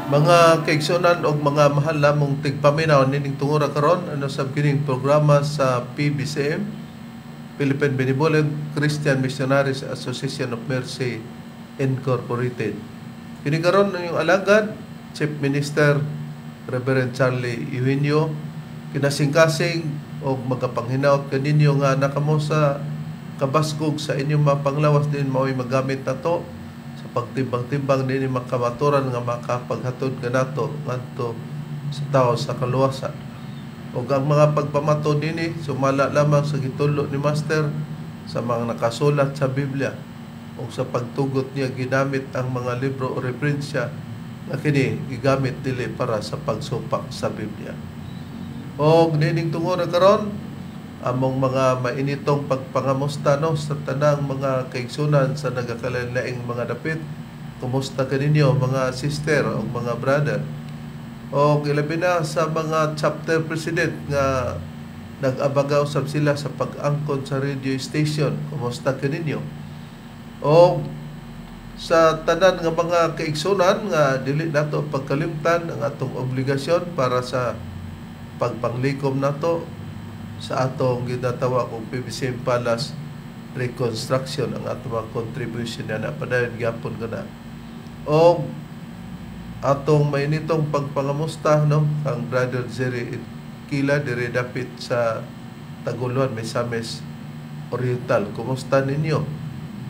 Mga kaigsunan og mga mahal namong tigpaminaw nining tungura karon, ano sab kining programa sa PBCM, Philippine Benevolent Christian Missionaries Association of Mercy Incorporated. Kini karon ang inyong alagad, Chief Minister Reverend Charlie Eugenio, kinasingkasing og magapanghinaot kaninyo nga nakamo sa kabaskog sa inyong mapanglawas din mao'y magamit nato sa pagtimbang-timbang dinhi makamaturan nga makapaghatod kanato ngadto sa tao sa kaluwasan. Ug ang mga pagpamato dinhi sumala lamang sa gitudlo ni Master sa mga nakasulat sa Biblia ug sa pagtugot niya ginamit ang mga libro o referensya nga kini gigamit dili para sa pagsupak sa Biblia. Og nining tungura karon, among mga mainitong pagpangamusta, no, sa tanang mga kaigsunan sa nagakalain-laing mga dapit. Kumusta kaninyo, mga sister o mga brother? O ilabi na sa mga chapter president nga nag-abaga usab sila sa pag-angkon sa radio station. Kumusta kaninyo? O sa tanan nga mga kaigsunan nga dili nato pagkalimtan ang atong obligasyon para sa pagpanglikom nato sa atong ginatawag og PBCM Palace reconstruction, ang atong mga contribution na padayon gyapon kana. O atong mainitong pagpangamusta, no, kang Brother Jerry Kila dire dapit sa Taguluan, Misamis Oriental. Kumusta ninyo?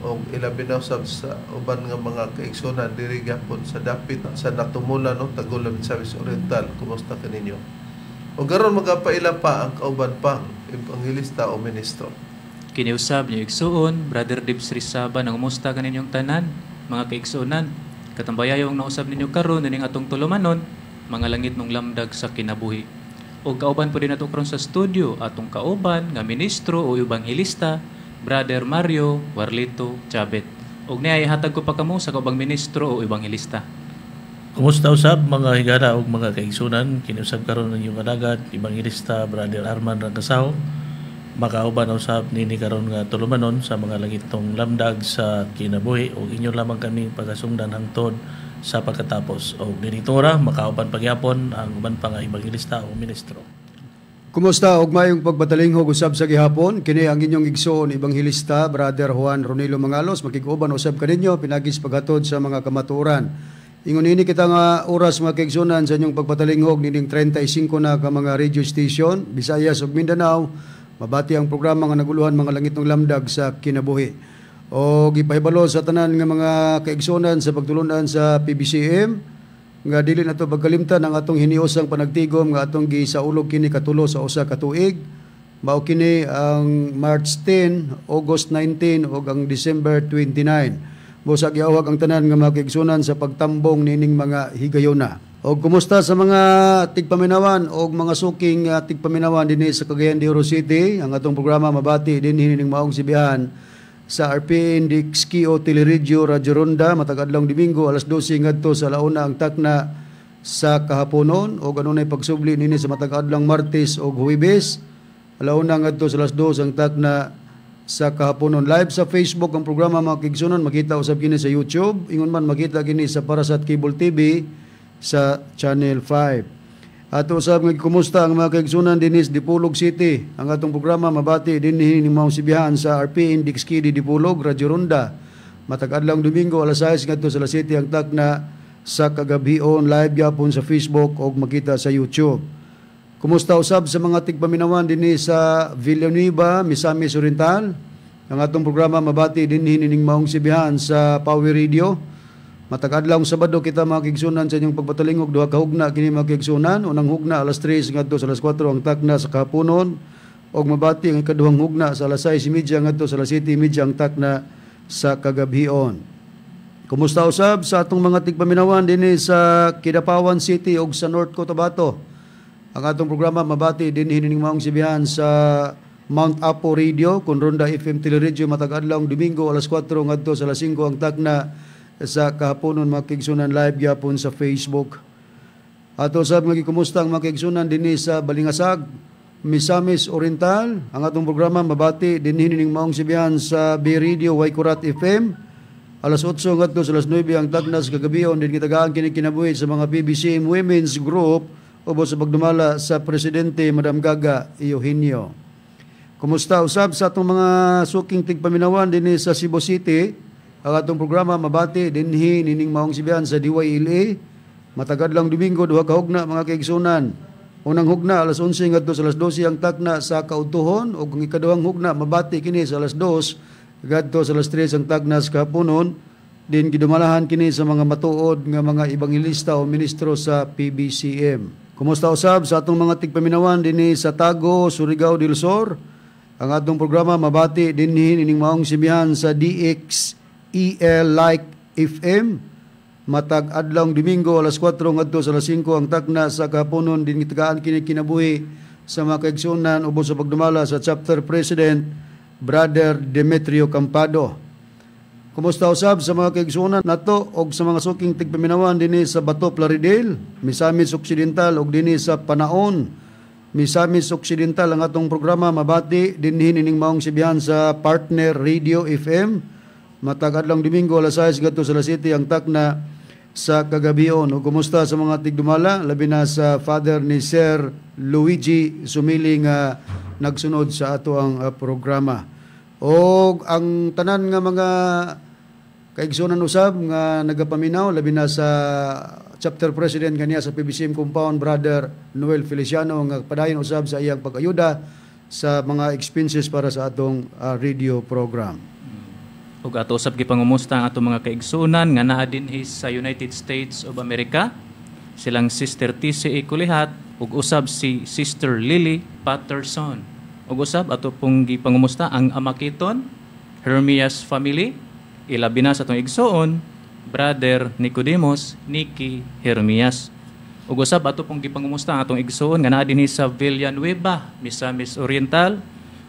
Og ilabi na usab sa uban nga mga kaigsunan diri gyapon sa dapit sa Natumulan, no, Taguluan, Misamis Oriental. Kumusta kaninyo? O garon magapaila pa ang kauban pang ebanghelista o ministro. Kiniusab niyo igsuon, Brother Dibs Rizaba, nangumusta kaninyong tanan, mga kaigsuonan. Katambayayong nausab ninyo karon nining atong tulumanon, Mga Langitnong Lamdag sa Kinabuhi. O kauban po din nato karon sa studio atong kauban nga ministro o ebanghelista, Brother Mario Warlito Chabet. Og niya ihatag ko pa kamo sa kaubang ministro o ebanghelista. Kumusta usab, mga higala ug mga kaigsunan? Kiniusab karon ang inyong alagad, Ebanghelista Brother Arman Rangkasaw. Makauban usab nini karon nga tulumanon sa Mga Langitnong Lamdag sa Kinabuhi ug inyo lamang kaming pagasungdan hangtod sa pagkatapos. Og nining tungura makauban pagyapon ang uban pa nga ebanghelista o ministro. Kumusta og mayong pagpatalinghog usab sa gihapon. Kini ang inyong igsoon, Ebanghelista Brother Juan Ronilo Mangalos, makig-uban usab kaninyo pinagi sa paghatod sa mga kamatuoran. Ingon ini kita nga oras, mga kaigsunan, sa inyong pagpatalinghog nining 35 na ka mga radio station, Visayas ug Mindanao, mabati ang programa nga naguluhan Mga Langitnong Lamdag sa Kinabuhi. O gipahibalo sa tanan nga mga kaigsunan sa pagtulunan sa PBCM nga dili nato pagkalimtan ang atong hiniusang panagtigom nga atong gisaulog kini katulo sa usa ka tuig. Mao kini ang March 10, August 19 ug ang December 29. Busa giawhag ang tanan nga mga kaigsunan sa pagtambong nining mga higayona. Og kumusta sa mga tigpaminawan og mga suking tigpaminawan dinhi sa Cagayan de Oro City. Ang atong programa mabati dinhi nining maong sibihan sa RPN DXKO Teleradyo, Radyo Ronda, matag adlaw Domingo alas 12 ngadto sa alauna ang takna sa kahaponon, og adunay pagsubli nini sa matag adlaw Martes og Huwebes, alauna ngadto sa alas 2 ang takna sa kahaponon. Live sa Facebook ang programa, mga kaigsunan, makita usab kini sa YouTube, ingon man makita kini sa Parasat Cable TV sa Channel 5. Ato usab nga kumusta ang mga kaigsunan dinhi sa Dipolog City. Ang atong programa mabati dinhi ning maong sibihan sa RPN DXKD Dipolog, Radyo Ronda. Matag adlaw Domingo alas 6 ngadto sa alas 7 ang takna sa kagabhion, live gyapon sa Facebook og makita sa YouTube. Kumusta usab sa mga tigpaminawan dinhi sa Villanueva, Misamis Oriental. Ang atong programa mabati dinhi nining maong sibihan sa Power Radio. Matag adlaw Sabado kita, mga kaigsunan, sa inyong pagpatalingog, duha ka hugna kini, mga kaigsunan. Unang hugna alas 3 ngadto sa alas 4 ang takna sa kahaponon og mabati ang ikaduhang hugna sa alas 6:30 ngadto sa alas 7:30 ang takna sa kagabhion. Kumusta usab sa atong mga tigpaminawan dinhi sa Kidapawan City ug sa North Cotabato. Ang atong programa mabati dinhi nining maong sibihan sa Mount Apo Radio kun Ronda FM Teleradyo, matag adlaw Domingo alas 4 ngadto sa alas 5 ang takna sa kahaponon, mga kaigsunan, live gyapon sa Facebook. Ato sab nga gikumusta ang mga kaigsunan dinhi sa Balingasag, Misamis Oriental. Ang atong programa mabati dinhi nining maong sibihan sa B Radio Waikurat FM. Alas 8 ngadto sa alas 9 ang tagnas kagabion din gitagaan kini kinabuhi sa mga PBCM Women's Group ubos sa pagdumala sa presidente Madam Gaga Eugenio. Kumusta usab sa atong mga suking tigpaminawan dinhi sa Cebu City? Ang atong programa mabati dinhi nining maong sibihan sa DYLA. Matagad lang Domingo duha ka hugna, mga kaigsunan. Unang hugna alas 11 ngadto sa alas 12 ang takna sa kautuhon ug ang ikaduhang hugna mabati kini sa alas 2 ngadto sa alas 3 ang takna sa kahaponon din gidumalahan kini sa mga matuod nga mga ebanghelista o ministro sa PBCM. Kumusta usab sa atong mga tigpaminawan dinhi sa Tago, Surigao del Sur? Ang atong programa mabati dinhi nining maong simihan sa DXEL Like FM. Matag adlawng Domingo alas 4 ngadto sa alas 5 ang takna sa kahaponon din gitagaan kini kinabuhi sa mga kaigsunan ubos sa pagdumala sa chapter president Brother Demetrio Campado. Kumusta usab sa mga kaigsunan nato og sa mga suking tigpaminawan dinhi sa Bato, Plaridel, Misamis Occidental ug dinhi sa Panaon, Misamis Occidental? Ang atong programa mabati dinhi nining maong sibihan sa Partner Radio FM. Matag adlawng Domingo alas 6 ngadto sa alas 7 ang takna sa kagabion. O kumusta sa mga tigdumala, labi na sa father ni Sir Luigi Sumili nga nagsunod sa ato ang programa. O ang tanan nga mga kaigsunan usab nga nagapaminaw, labi na sa chapter president kaniya sa PBCM compound, Brother Noel Feliciano, nga padayon usab sa iyang pag-ayuda sa mga expenses para sa atong radio program. Ug ato usab gipangumusta ang atong mga kaigsuonan nga naa dinhi sa United States of America. Silang Sister TCA Kulihat ug usab si Sister Lily Patterson. Ug usab ato pong gipangumusta ang Amakiton Hermias family, ilabi na sa atong igsoon Brother Nicodemus Nicky Hermias. Ug usab ato pong gipangumusta ang atong igsoon nga naa dinhi sa Villanueva, Misamis Oriental.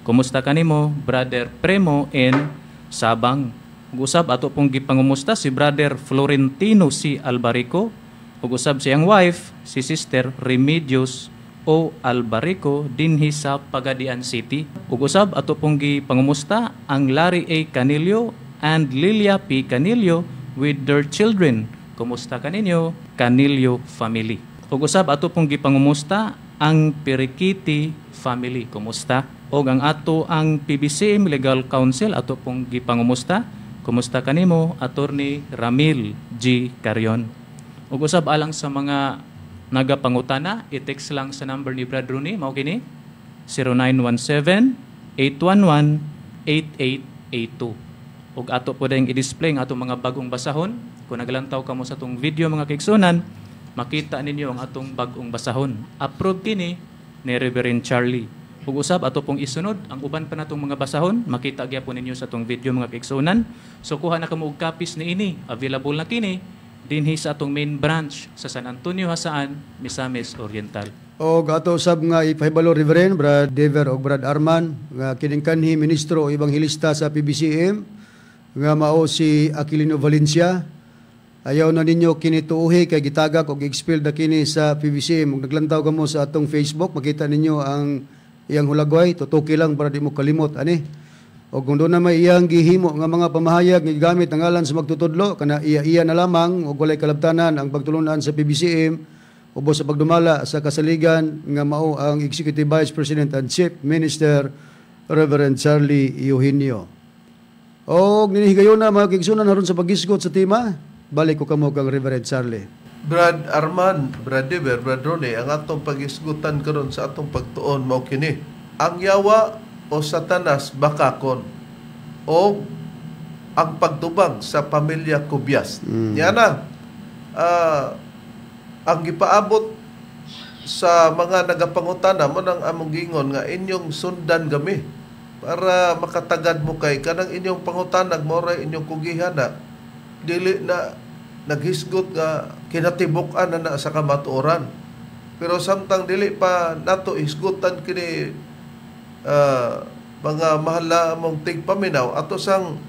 Kumusta kanimo, Brother Premo N. Sabang? Ug usab ato pong gipangumusta si Brother Florentino C. Albarico ug usab siyang wife si Sister Remedios O. Albarico dinhi sa Pagadian City. Ug usab ato pong gipangumusta ang Larry A. Canillo and Lilia P. Canillo with their children. Kumusta kaninyo, Canillo family? Ug usab ato pong gipangumusta ang Pirikiti family. Kumusta? Og ang ato ang PBCM Legal Council ato pong gipangumusta. Kumusta kanimo, Attorney Ramil G. Carion? Ug usab alang sa mga nagapangutana, i-text lang sa number ni Brad Rooney, mao kini 0917-811-8882. Ug ato po dayong i-display ang atong mga bagong basahon. Kung naglantaw kamo sa atong video, mga kaigsunan, makita ninyo ang atong bagong basahon. Approve kini ni Reverend Charlie. Ug usab ato pong isunod ang uban pa natong mga basahon, makita gyapon ninyo sa atong video, mga kaigsunan. So kuha na kamo og copies niini, available na kini dinhi sa atong main branch sa San Antonio, Jasaan, Misamis Oriental. O ato usab nga ipahibalo, Reverend Brad Dever og Brad Arman, nga kining kanhi ministro o ebanghelista sa PBCM nga mao si Aquilino Valencia. Ayaw na ninyo kini tuuhi kay gitagak og expel na kini sa PBCM. Ug naglantaw kamo sa atong Facebook, makita ninyo ang iyang hulagway, tutuki lang para di mo kalimot ani. O kung doon na may iyang gihimo nga mga pamahayag nga gigamit ang ngalan sa magtutudlo, kana iya-iya na lamang ug walay kalabtanan ang pagtulunan sa PBCM ubos sa pagdumala sa kasaligan nga mao ang Executive Vice President and Chief Minister Reverend Charlie Eugenio. Og ninihigayon na, mga kaigsunan, aron sa paghisgot sa tema, balik ko kamo kang Reverend Charlie. Brad Arman, Brad Dever, Brad Ronnie, ang atong paghisgutan karon sa atong pagtuon mao kini. Ang yawa o Satanas bakakon o ang pagtubag sa pamilya Cubias. Yan na. Ang gipaabot sa mga nagapangutana mo nang among gingon nga inyong sundan gami para makatagad mo kay kanang inyong pangutanag mo ray inyong kugihan na dili na naghisgot nga kinatibuk-an na na sa kamatuoran. Pero samtang dili pa nato hisgutan kini, mga mahal mong tigpaminaw, ato sang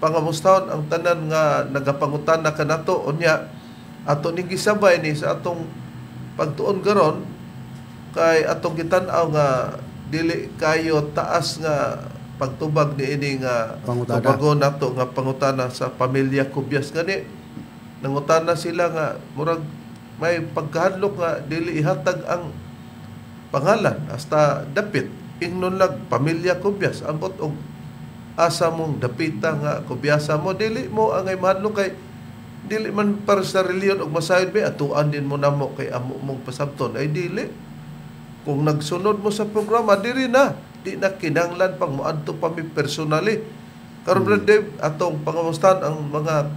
pangamustahon ang tanan nga nagapangutana kanato. Unya ato ning gisabay ni sa atong pagtuon karon kay atong gitan-aw nga dili kayo taas nga pagtubag ni ini nga Pangutana. Tubagon nato nga pangutana sa pamilya Cubias. Gani nangutana sila nga murag may pagkahadlok nga dili ihatag ang pangalan hasta dapit, ingnon lang pamilya Cubias. Ambot og asa mong dapita nga Cubiasa mo, dili mo angay mahadlok kay dili man para sa reliyon og masayod ba atuan din mo namo kay amo mong pasabton. Ay dili, kung nagsunod mo sa programa diri na, di na kinahanglan pang moadto pa mi personally karon. Brother Dave, atong pangamustahan ang mga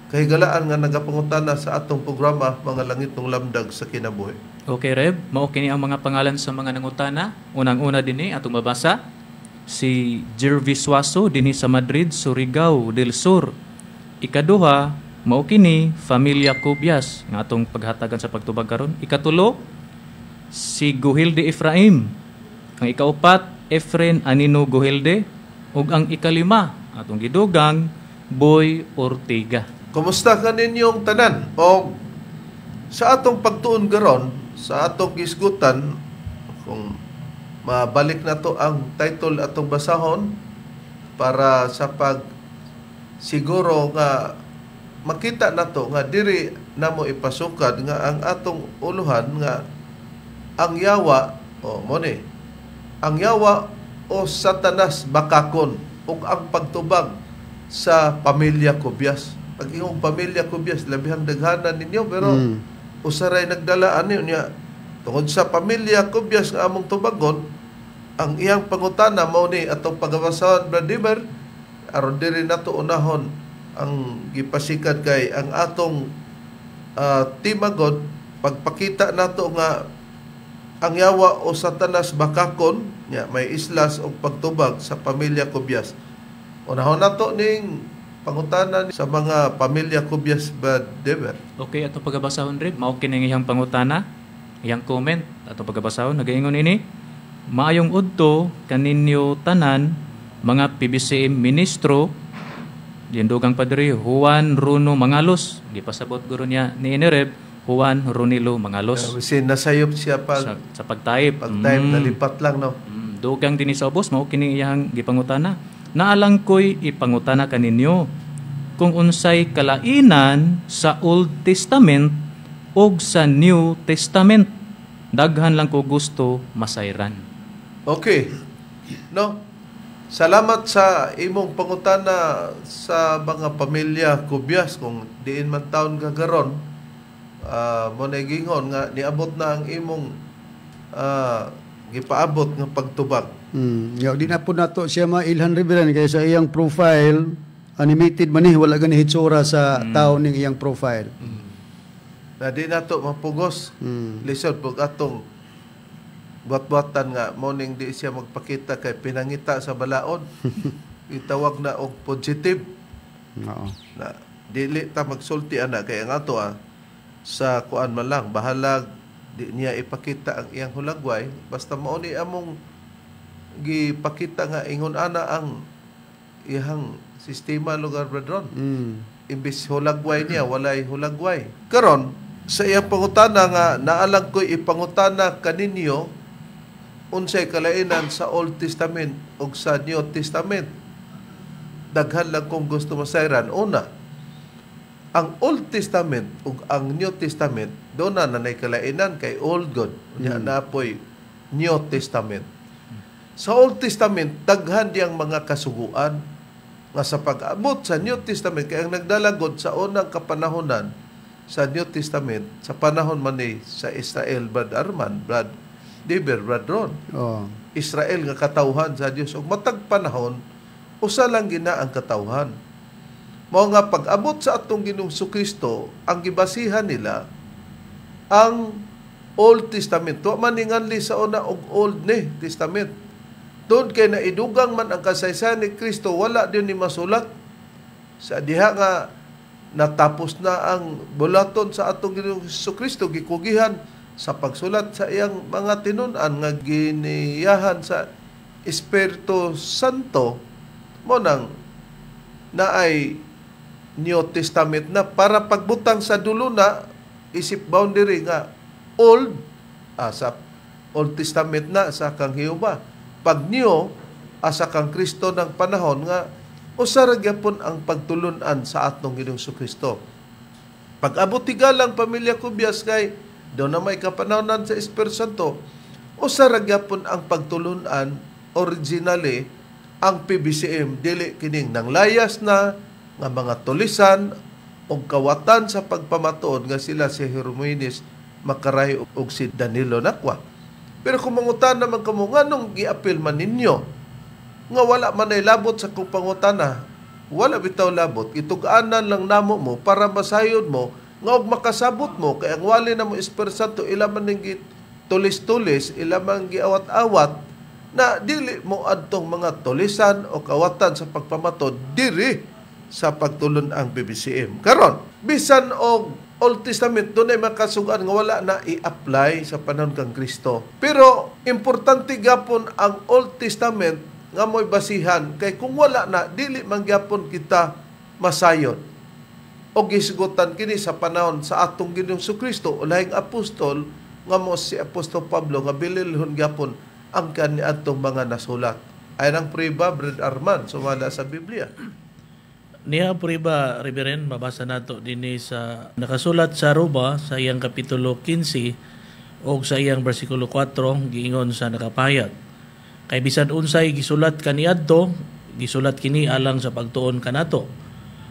kahigalaan nga nagapangutana sa atong programa Mga Langitnong Lamdag sa Kinabuhi. Okay, Reb. Mao kini ang mga pangalan sa mga nangutana. Unang-una dinhi atong mabasa si Jervis Suazo dinhi sa Madrid, Surigao del Sur. Ikaduha, mao kini Familia Cubias nga atong paghatagan sa pagtubag karon. Ikatulo, si Guhilde Efraim. Ang ikaupat, Efren Anino Guhilde, ug ang ikalima, atong gidugang Boy Ortega. Kumusta ka ninyong tanan? O sa atong pagtuon karon, sa atong gisgutan, kung mabalik na to ang title atong basahon para sa pag siguro nga makita nato nga diri namo ipasukad nga ang atong uluhan nga ang yawa o mo ni ang yawa o Satanas bakakon ug ang pagtubag sa pamilya Cubias. Pag ingong pamilya Cubias, labihang daghanan ninyo, pero usaray nagdala ani niya tungod sa pamilya Cubias nga among tubagon. Ang iyang pangutana mao ni atong pagabasahan, Brother, aron diri nato unahon ang gipasikat kay ang atong timagod pagpakita nato nga ang yawa o Satanas bakakon nya may islas og pagtubag sa pamilya Cubias. Unahon nato ning pangutana sa mga pamilya Cubias, Brother. Okay, atong pagabasahon, Reb, mao kini ang iyang pangutana, iyang comment, atong pagabasahon, nagaingon ini: "Maayong udto kaninyo tanan mga PBCM ministro." Dindugang Padre Juan Runo Mangalos. Gipasabot guro niya ni Reb, Juan Ronilo Mangalos. Kasi nasayop siya pag Sa pag-type. Pag-type, nalipat lang, no. Dugang dinhi sa ubos, mao kini iyang gipangutana: "Naalang ko'y ipangutana kaninyo kung unsay kalainan sa Old Testament ug sa New Testament. Daghan lang ko gusto masayran." Okay. No? Salamat sa imong pangutana sa mga pamilya Cubias. Kung diin man taon ka karon, mo na gingon nga niabot na ang imong gipaabot nga pagtubag. Ya, di na po nato siya mailhan, Reverend, kay sa iyang profile animated man ni, wala gani hitsura sa tao ning iyang profile. Na di nato mapugos. Lisod pag atong buhat-buhatan nga morning di siya magpakita kay pinangita sa balaod. Itawag na og positive. Na dili ta magsulti ana kay ang ato sa kuan man lang, bahalag di niya ipakita ang iyang hulagway, basta mao ni among gipakita nga ingon ana ang iyang sistema lugar, brethren. Imbis hulagway niya, walay hulagway karon. Sa iyang pangutana nga naalang ko'y ipangutana kaninyo unsay kalainan sa Old Testament ug sa New Testament, daghan lang kong gusto masayran. Una, ang Old Testament ug ang New Testament doon na nanay kalainan kay Old God unya na po'y New Testament. Sa Old Testament daghan diyang mga kasuguan nga sa pag-abot sa New Testament, kay ang nagdalagod sa unang kapanahonan sa New Testament sa panahon man ni sa Israel, Brad Arman, Brad Diber, Brad Ron. Israel nga katawhan sa Dios, ug matag panahon usa lang gina ang katawhan. Mao nga pag-abot sa atong Ginoong Kristo, ang gibasihan nila ang Old Testament. Wa man ninganli sa una og Old ni Testament. Doon kay naidugang man ang kasaysayan ni Kristo, wala din ni masulat. Sa diha nga natapos na ang bulaton sa atong Ginoong Kristo, gikugihan sa pagsulat sa iyang mga tinun-an nga giniyahan sa Espiritu Santo, mo nang naay New Testament na para pagbutang sa dulo na isip boundary nga old sa Old Testament na sa kang Jehova. Pag New asa kang Kristo ng panahon nga usa ra gyapon ang pagtulun-an sa atong Ginoong Kristo. Pag-abot higalang, pamilya Kubyas, kay do na may kapanahonan sa Espiritu Santo, usa ra gyapon ang pagtulun-an originally ang PBCM, dili kining nanglayas na nga mga tulisan og kawatan sa pagpamatuod nga sila si Hermogenes Macaraig ug si Danilo Nacua. Pero kung mangutana man kamo, nganong giapil man ninyo nga wala man ay labot sa kong pangutana? Wala bitaw labot. Itug-anan lang namo mo para masayod mo nga og makasabot mo kay ang wali na mo Espiritu Santo, ila man ning tulis-tulis, ila man giawat-awat na dili mo adtong mga tulisan o kawatan sa pagpamatod diri sa pagtulon ang PBCM. Karon, bisan og Old Testament, dunay makasugan nga wala na i-apply sa panahon kang Kristo. Pero importante gapon ang Old Testament nga mo'y basihan kay kung wala na, dili man gyapon kita masayon. O gisgutan kini sa panahon sa atong Ginoong Kristo o lahing apostol nga mo si Apostol Pablo nga bililhon gyapon ang kaniadtong mga nasulat. Ay ang priba, Brad Arman, sumala sa Biblia. Niya prueba, Reverend, mabasa nato dinhi sa nakasulat sa Roma sa iyang kapitulo 15 o sa iyang bersikulo 4, giingon sa nakapahayag. Kay bisan unsay gisulat kaniadto, gisulat kini alang sa pagtuon kanato,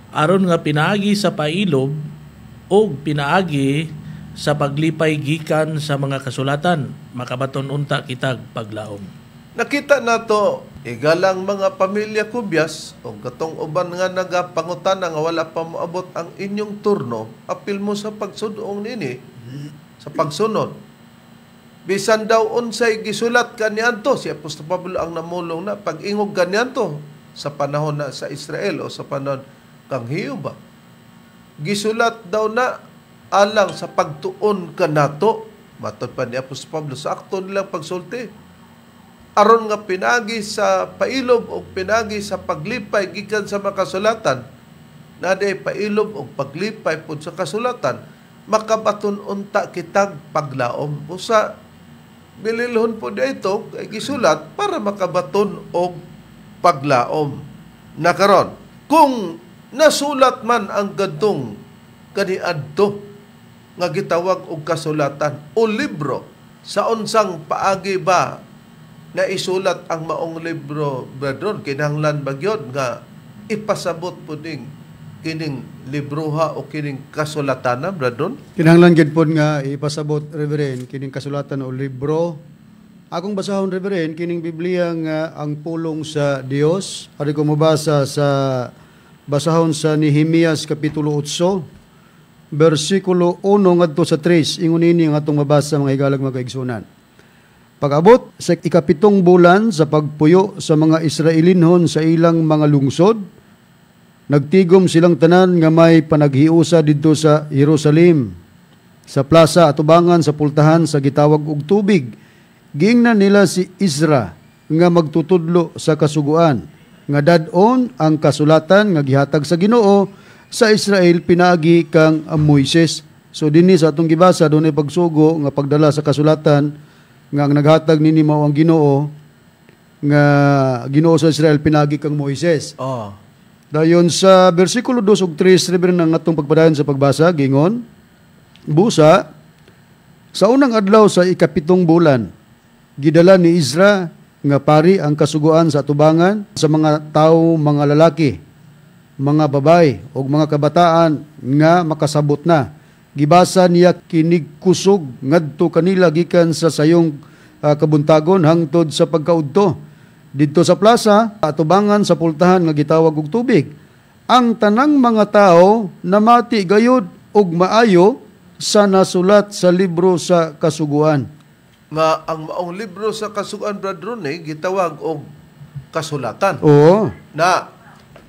aron nga pinaagi sa pailob o pinaagi sa paglipay gikan sa mga kasulatan, makabaton unta kitag paglaom. Nakita nato, igalang mga pamilya Kubyas o katong uban nga nagapangutana nga wala pa moabot ang inyong turno, apil mo sa pagsudong nini sa pagsunod. Bisan daw unsay gisulat kaniadto, si Apostol Pablo ang namulong na pag-ingog kaniadto sa panahon na sa Israel o sa panahon kang Hiuba. Gisulat daw na alang sa pagtuon kanato, matod pa ni Apostol Pablo sa akto nilang pagsulti, aron nga pinagi sa pailob o pinagi sa paglipay gikan sa makasulatan, na day pailob o paglipay pud sa kasulatan, makabaton unta kitag paglaom. Usa bililhon po dito kay gisulat para makabaton og paglaom. Na karon, kung nasulat man ang gadtong kaniadto nga gitawag og kasulatan o libro, sa unsang paagi ba na isulat ang maong libro, brethren? Kinahanglan ba gyud nga ipasabot po ning kining libroha o kining kasulatan na, brethren? Kinahanglan gyud pod nga ipasabot, Reverend, kining kasulatan o libro. Akong basahon, Reverend, kining Biblia nga ang pulong sa Dios. Ari ko mabasa sa basahon sa Nehemias kapitulo 8 bersikulo 1 ngadto sa 3. Ingon ini ang atong mabasa, mga higalag mga kaigsunan. Pag-abot sa 7 bulan sa pagpuyo sa mga Israelinhon sa ilang mga lungsod, nagtigom silang tanan nga may panaghiusa didto sa Jerusalem, sa plaza atubangan sa pultahan sa gitawag og Tubig. Giingnan nila si Ezra nga magtutudlo sa kasuguan, nga dad-on ang kasulatan nga gihatag sa Ginoo sa Israel pinaagi kang Moises. So dinhi sa atong gibasa, dunay pagsugo nga pagdala sa kasulatan nga ang naghatag nini mao ang Ginoo, nga Ginoo sa Israel pinaagi kang Moises. Dayon sa bersikulo 2 ug 3, Reverend, ang atong pagpadayon sa pagbasa, gingon, busa sa unang adlaw sa 7 bulan, gidala ni Ezra nga pari ang kasuguan sa atubangan sa mga tawo, mga lalaki, mga babae ug mga kabataan nga makasabot na. Gibasa niya kinig kusog ngadto kanila gikan sa sayong kabuntagon hangtod sa pagkaudto. Didto sa plaza, atubangan sa pultahan nga gitawag og Tubig. Ang tanang mga tao namati gayud og maayo sa nasulat sa libro sa kasuguan. Nga ang maong libro sa kasuguan, Brad Rone, gitawag og kasulatan. Na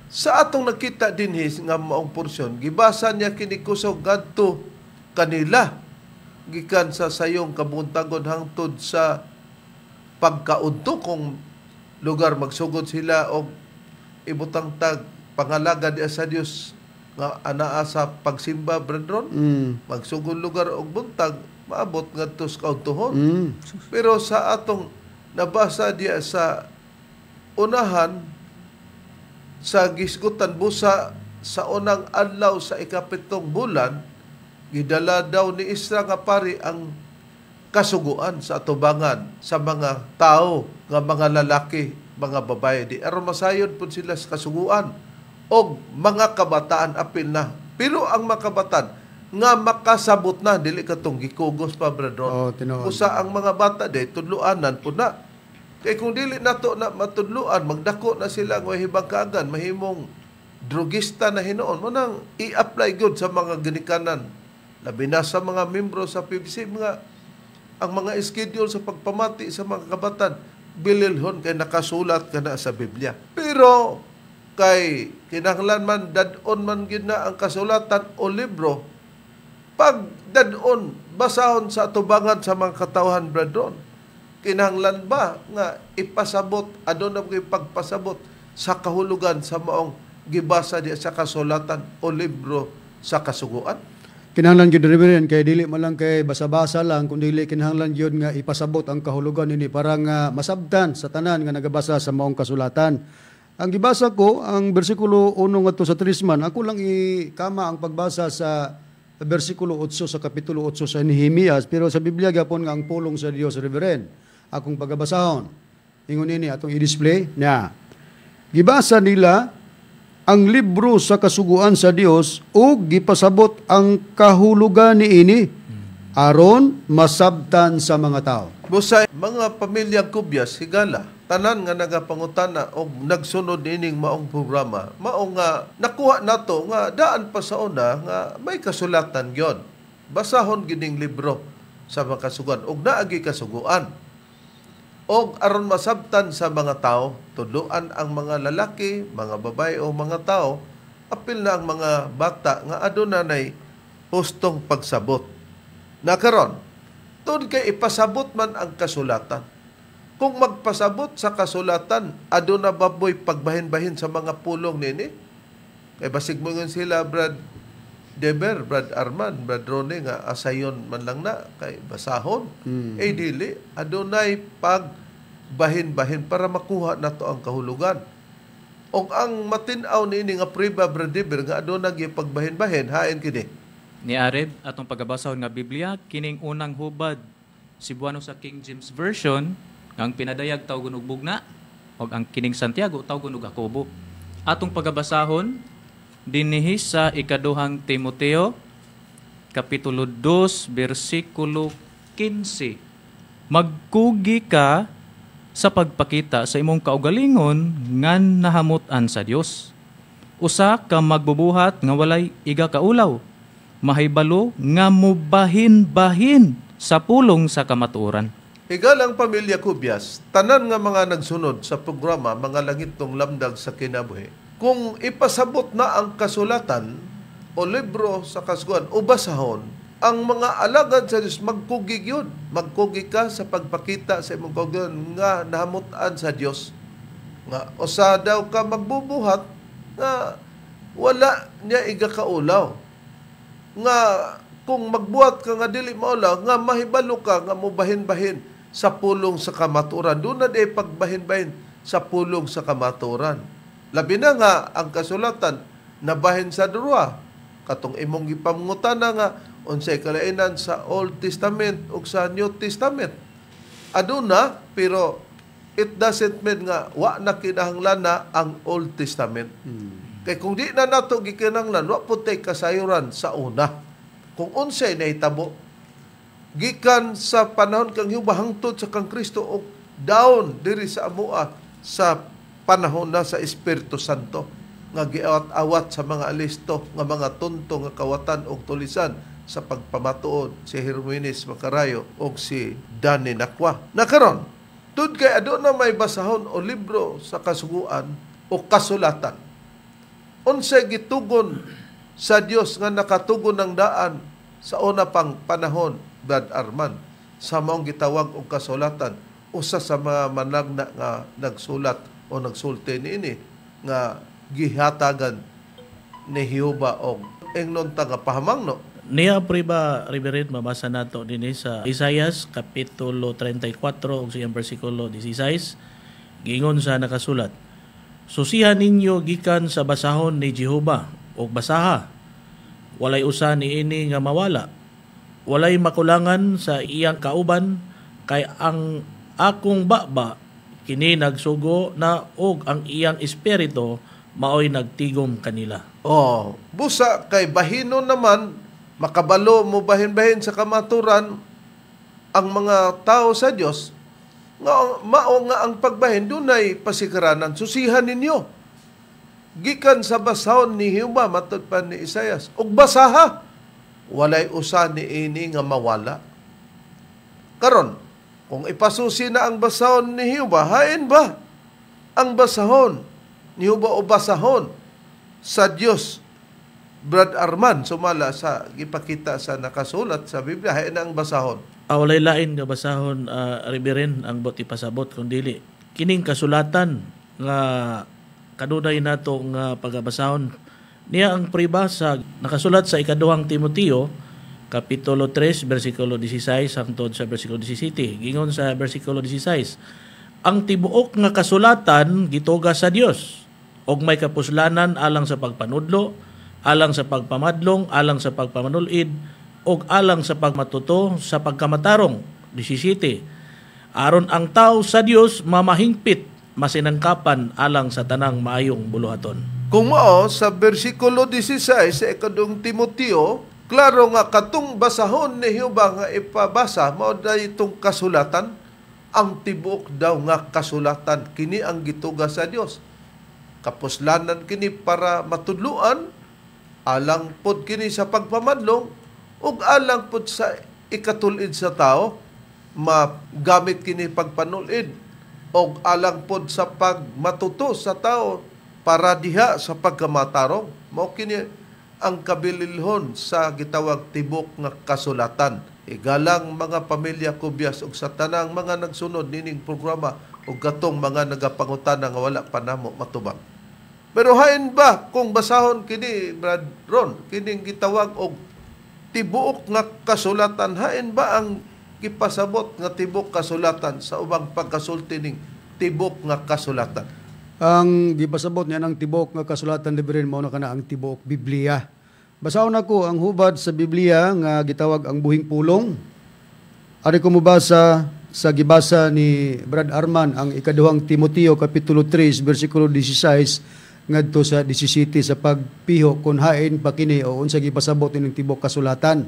sa atong nakita dinhi nga maong porsyon, gibasa niya kini kusog ngadto kanila gikan sa sayong kabuntagon hangtod sa pagkaudto, kung lugar magsugod sila og ibutang tag pangalaga diya sa Dios nga anaa sa pagsimba, brethren. Magsugod lugar og buntag, maabot ngadto sa kaudtohon. Pero sa atong nabasa diya sa unahan sa gisgutan busa sa unang adlaw sa 7 bulan, gidala daw ni Isra nga pari ang kasuguan sa atubangan sa mga tao nga mga lalaki, mga babae. Di aron masayod pud sila sa kasuguan og mga kabataan apil na. Pero ang mga kabataan nga makasabot na, dili katong gikugos pa, brother. Oh, tinuod. Usa ang mga bata di tudloanan pud na. Kay kung dili nato na matudloan, magdako na sila ng hibang kaagan, mahimong drugista na hinuon. Mo nang i-apply gyud sa mga ginikanan, labi na sa mga membro sa PBC, mga ang mga schedule sa pagpamati sa mga kabatan, bililhon kay nakasulat ka na sa Biblia. Pero kay kinahanglan man dad-on man gyud na ang kasulatan o libro, pag dad-on basahon sa atubangan sa mga katawhan, brethren, kinahanglan ba nga ipasabot, aduna ba pagpasabot sa kahulugan sa maong gibasa diya sa kasulatan o libro sa kasuguan? Kinahanglan gyud, Reverend, kay dili man lang kay basa-basa lang, kun dili kinahanglan gyud nga ipasabot ang kahulugan nini para nga masabtan sa tanan nga nagabasa sa maong kasulatan. Ang gibasa ko ang bersikulo 1 ngadto sa 3 man, ako lang ikama ang pagbasa sa bersikulo 8 sa kapitulo 8 sa Nehemias, pero sa Biblia gyapon nga ang pulong sa Dios, Reverend, akong pagabasahon. Ingon nini atong i-display niya. Gibasa nila ang libro sa kasuguan sa Dios ug gipasabot ang kahulugan niini aron masabtan sa mga tao. Busa mga pamilyang Kubyas, higala, tanan nga nagapangutana og nagsunod niining maong programa, mao nga nakuha nato nga daan pa sa una nga may kasulatan gyon. Basahon gining libro sa mga kasuguan og naagi kasuguan. Og aron masabtan sa mga tao, tudloan ang mga lalaki, mga babae o mga tao, apil na ang mga bata nga aduna nay hustong pagsabot. Nakaron, tun kay ipasabot man ang kasulatan. Kung magpasabot sa kasulatan, aduna baboy pagbahin-bahin sa mga pulong nini? Kay basig mo ngon sila, Brad Deber, Brad Arman, Brad Rone, nga asayon man lang na, kay basahon. Eh dili, adunay pagbahin-bahin para makuha nato ang kahulugan. Og ang matin-aw niini nga priba, Brad Deber, nga adunay pagbahin-bahin, hain kini. Ni Areb, atong pagabasahon nga Biblia, kining unang hubad, Cebuano sa King James Version, nga ang pinadayag tawgon og bugna, og ang kining Santiago tawgon og Jacobo. Atong pagabasahon dinhi sa ikaduhang Timoteo, Kapitulo 2, bersikulo 15. Magkugi ka sa pagpakita sa imong kaugalingon nga nahamut-an sa Dios. Usa ka magbubuhat nga walay iga kaulaw, mahibalo nga mubahin-bahin sa pulong sa kamatuoran. Higalang pamilya Kubyas, tanan nga mga nagsunod sa programa Mga Langitnong Lamdag sa Kinabuhi, kung ipasabot na ang kasulatan o libro sa kasuguan o basahon, ang mga alagad sa Dios magkugig yun. Magkugi ka sa pagpakita sa imong kaugalingon nga nahamutan sa Dios. Nga usa daw ka magbubuhat nga wala niya igakaulaw. Nga kung magbuhat ka nga dili maulaw, nga mahibalo ka nga mubahin-bahin sa pulong sa kamatuoran. Doon na di pagbahin-bahin sa pulong sa kamatuoran. Labi na nga ang kasulatan nabahin sa durwa. Katong imong gipamngutana nga unsay kalainan sa Old Testament ug sa New Testament. Aduna, pero it doesn't mean nga wa na kinahanglan na ang Old Testament. Kay kung di na nato gikinahanglan, wa pud tay kasayuran sa una. Kung unsay nahitabo gikan sa panahon kang Jehova hangtod sa kang Kristo og down diri sa amoa sa panahon na sa Espiritu Santo nga giawat-awat sa mga alisto nga mga tunto nga kawatan og tulisan sa pagpamatuod si Herminis Macarayo og si Danny Nakwa. Nakaron, tud kay aduna may basahon o libro sa kasuguan o kasulatan. Unsay gitugon sa Dios nga nakatugon ng daan sa una pang panahon, Brad Arman, sa maong gitawag og kasulatan, usa sa mga managna nga nagsulat o nagsulti niini nga gihatagan ni Jehova og engnon ta nga pahamangno. Niya priba, Reverend, mabasa nato dinhi sa Isaias kapitulo 34 ug siyang bersikulo 16. Giingon sa nakasulat, "Susihan ninyo gikan sa basahon ni Jehova og basaha. Walay usa niini nga mawala. Walay makulangan sa iyang kauban, kay ang akong baba kini nagsugo na og ang iyang espiritu maoy nagtigom kanila." Oh, busa kay bahino naman makabalo mo bahin-bahin sa kamaturan ang mga tao sa Dios nga mao nga ang pagbahin dunay pasikaranan. Susihan ninyo gikan sa basahon ni Jehova matud pa ni Isaias og basaha, walay usa niini nga mawala. Karon, kung ipasusi na ang basahon ni Jehova, hain ba ang basahon ni Jehova o basahon sa Dios, Brad Arman, sumala sa gipakita sa nakasulat sa Biblia, hain ang basahon? Walay lain nga basahon, Reverend, ang buot ipasabot kung dili kining kasulatan nga kanunay nato nga pagabasahon. Niya ang priba sa nakasulat sa ikaduhang Timoteo kapitulo 3 bersikulo 16 hangtod sa bersikulo 17. Gingon sa bersikulo 16, "Ang tibuok nga kasulatan gituga sa Dios og may kapuslanan alang sa pagpanudlo, alang sa pagpamadlong, alang sa pagpamanulid, og alang sa pagmatuto sa pagkamatarong." 17, "Aron ang tao sa Dios mamahingpit, masinangkapan alang sa tanang maayong buluhaton." Kung mao sa bersikulo 16 sa ikaduhang Timoteo, klaro nga katong basahon ni Jehova nga ipabasa mao day itong kasulatan, ang tibuok daw nga kasulatan kini ang gituga sa Dios. Kapuslanan kini para matudluan, alang pod kini sa pagpamadlong ug alang pod sa ikatulid sa tao, magamit kini pagpanulid og alang pod sa pagmatuto sa tao para diha sa pagkamatarong. Mao kini ang kabililhon sa gitawag tibok nga kasulatan. Igalang mga pamilya Kubyas ug sa tanang mga nagsunod nining programa ug katong mga nagapangutana nga wala pa namo matubag. Pero hain ba kung basahon kini, Brad Ron, kining gitawag og tibuok nga kasulatan, hain ba ang gipasabot nga tibok kasulatan sa ubang pagkasulti ning tibok nga kasulatan? Ang gipasabot niya ng tibok nga kasulatan, Reverend, mao na kana ang tibuok Biblia. Basahon nako ang hubad sa Biblia nga gitawag ang buhing pulong. Ari ko mobasa sa gibasa ni Brad Arman ang ikaduhang Timoteo kapitulo 3 bersikulo 16 ngadto sa 17 sa pagpiho kung hain pa kini o unsa gipasabot ning tibuok kasulatan.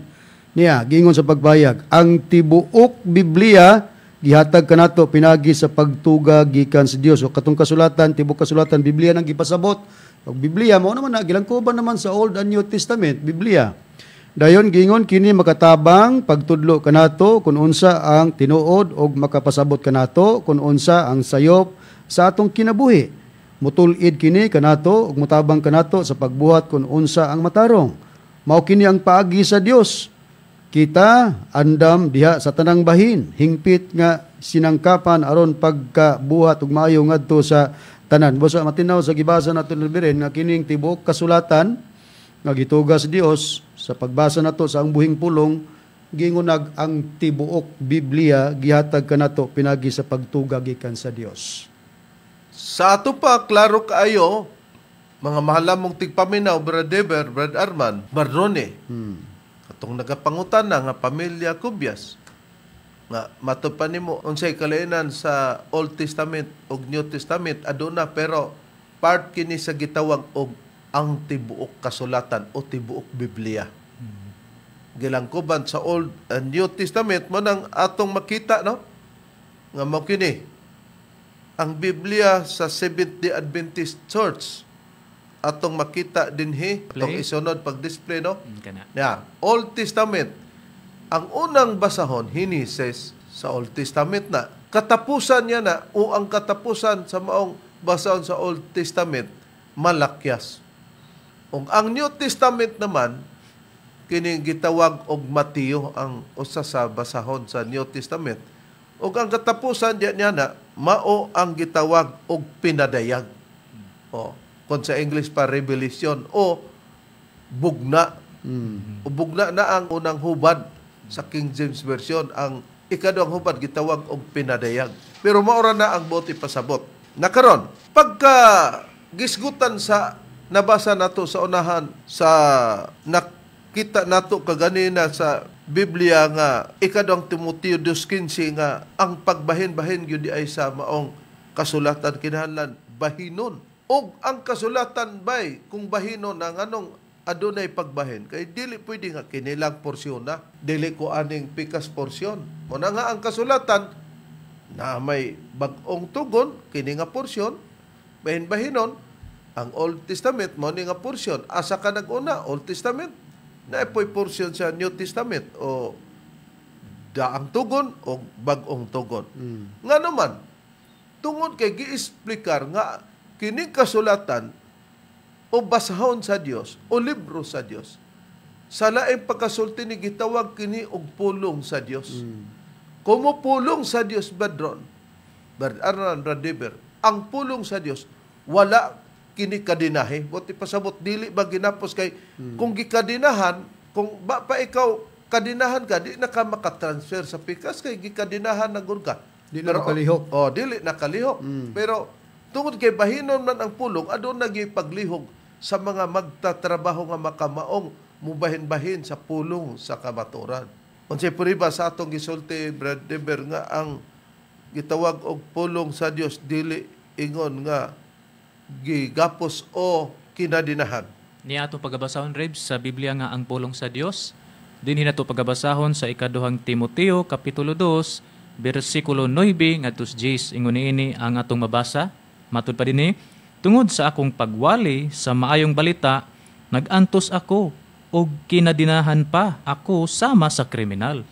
Niya giingon sa pagbayag, ang tibuok Biblia gihatag kanato pinagi sa pagtuga gikan sa Dios. O katong kasulatan, tibuok kasulatan, Biblia nang gipasabot. Og Biblia mao naman na gilangkuban naman sa Old and New Testament, Biblia. Dayon giingon kini makatabang pagtudlo kanato kung unsa ang tinuod og makapasabot kanato kung unsa ang sayop sa atong kinabuhi. Mutulid kini kanato ug motabang kanato sa pagbuhat kung unsa ang matarong. Mao kini ang paagi sa Dios. Kita andam diha sa tanang bahin, hingpit nga sinangkapan aron pagkabuhat ug maayo ngadto sa tanan. Busa matinaw sa gibasa nato Reverend nga kining tibuok kasulatan nga gituga sa Dios sa pagbasa nato sa ang buhing pulong, giingonag ang tibuok Biblia gihatag kanato pinagi sa pagtuga gikan sa Dios. Sa ato pa klaro kaayo mga mahal mong tigpaminaw, Brad Dever, Brad Arman, Barrone. Atong nagapangutan na nga pamilya Kubyas nga matud pa nimo unsay kalainan sa Old Testament ug New Testament aduna, pero part kini sa gitawag og ang tibuok kasulatan o tibuok Biblia. Gilangkuban sa Old and New Testament mo nang atong makita, no, nga mao kini ang Biblia sa Seventh-day Adventist Church atong makita dinhi atong isunod pag-display, no? Kana. Yeah, Old Testament. Ang unang basahon, Henesis, sa Old Testament na. Katapusan niya na, o ang katapusan sa maong basahon sa Old Testament, Malakias. Ug ang New Testament naman, kining gitawag og Mateo ang usa sa basahon sa New Testament. Ug ang katapusan niya na, mao ang gitawag og pinadayag. O, kung sa English pa, Revelation o bugna. O bugna na ang unang hubad sa King James Version. Ang ikaduhang hubad gitawag og pinadayag. Pero maura na ang bote pasabot. Nakaron, pagka gisgutan sa nabasa nato sa unahan sa nakita nato kaganina sa Biblia nga ikaduhang Timoteo 2:15 nga ang pagbahin-bahin gyud ay sa maong kasulatan kinahanglan bahinon. Og ang kasulatan bay kung bahinon ang anong adunay pagbahin kay dili pwede nga kinilang porsyon na dili ko aning pikas porsyon. Mo na nga ang kasulatan na may bag-ong tugon kini nga porsyon bahin-bahinon. Ang Old Testament mo ni nga porsyon asa ka nag-una Old Testament na po'y porsyon sa New Testament o daang tugon o bag-ong tugon. Nga naman tungod kay giexplikar nga kining kasulatan o basahon sa Dios o libro sa Dios. Sa laing pagkasulti ni gitawag kini og pulong sa Dios. Kumo pulong sa Dios badron, Arnan Bradiber, ang pulong sa Dios wala kini kadinahe. Buti pasabot dili ba ginapos kay kung gikadinahan, kung ba pa ikaw kadinahan ka, di na ka makatransfer sa pikas kay gikadinahan na gud ka. Di na makalihok. Oh, dili na kalihok. Pero tungod kay bahinon man ang pulong, aduna gyud paglihok sa mga magtatrabaho nga makamaong mubahin-bahin sa pulong sa kamaturan. Unsay puriba sa atong gisulti, Brad Deber, nga ang gitawag og pulong sa Dios dili ingon nga gigapos o kinadinahan. Niya atong pagabasahon, Rebs, sa Biblia nga ang pulong sa Dios. Dinhi nato pagabasahon sa ikaduhang Timoteo kapitulo 2 bersikulo 9 ngadto sa 10. Ingon niini ang atong mabasa. Matud pa dinhi, tungod sa akong pagwali sa maayong balita, nag-antos ako og kinadinahan pa ako sama sa kriminal.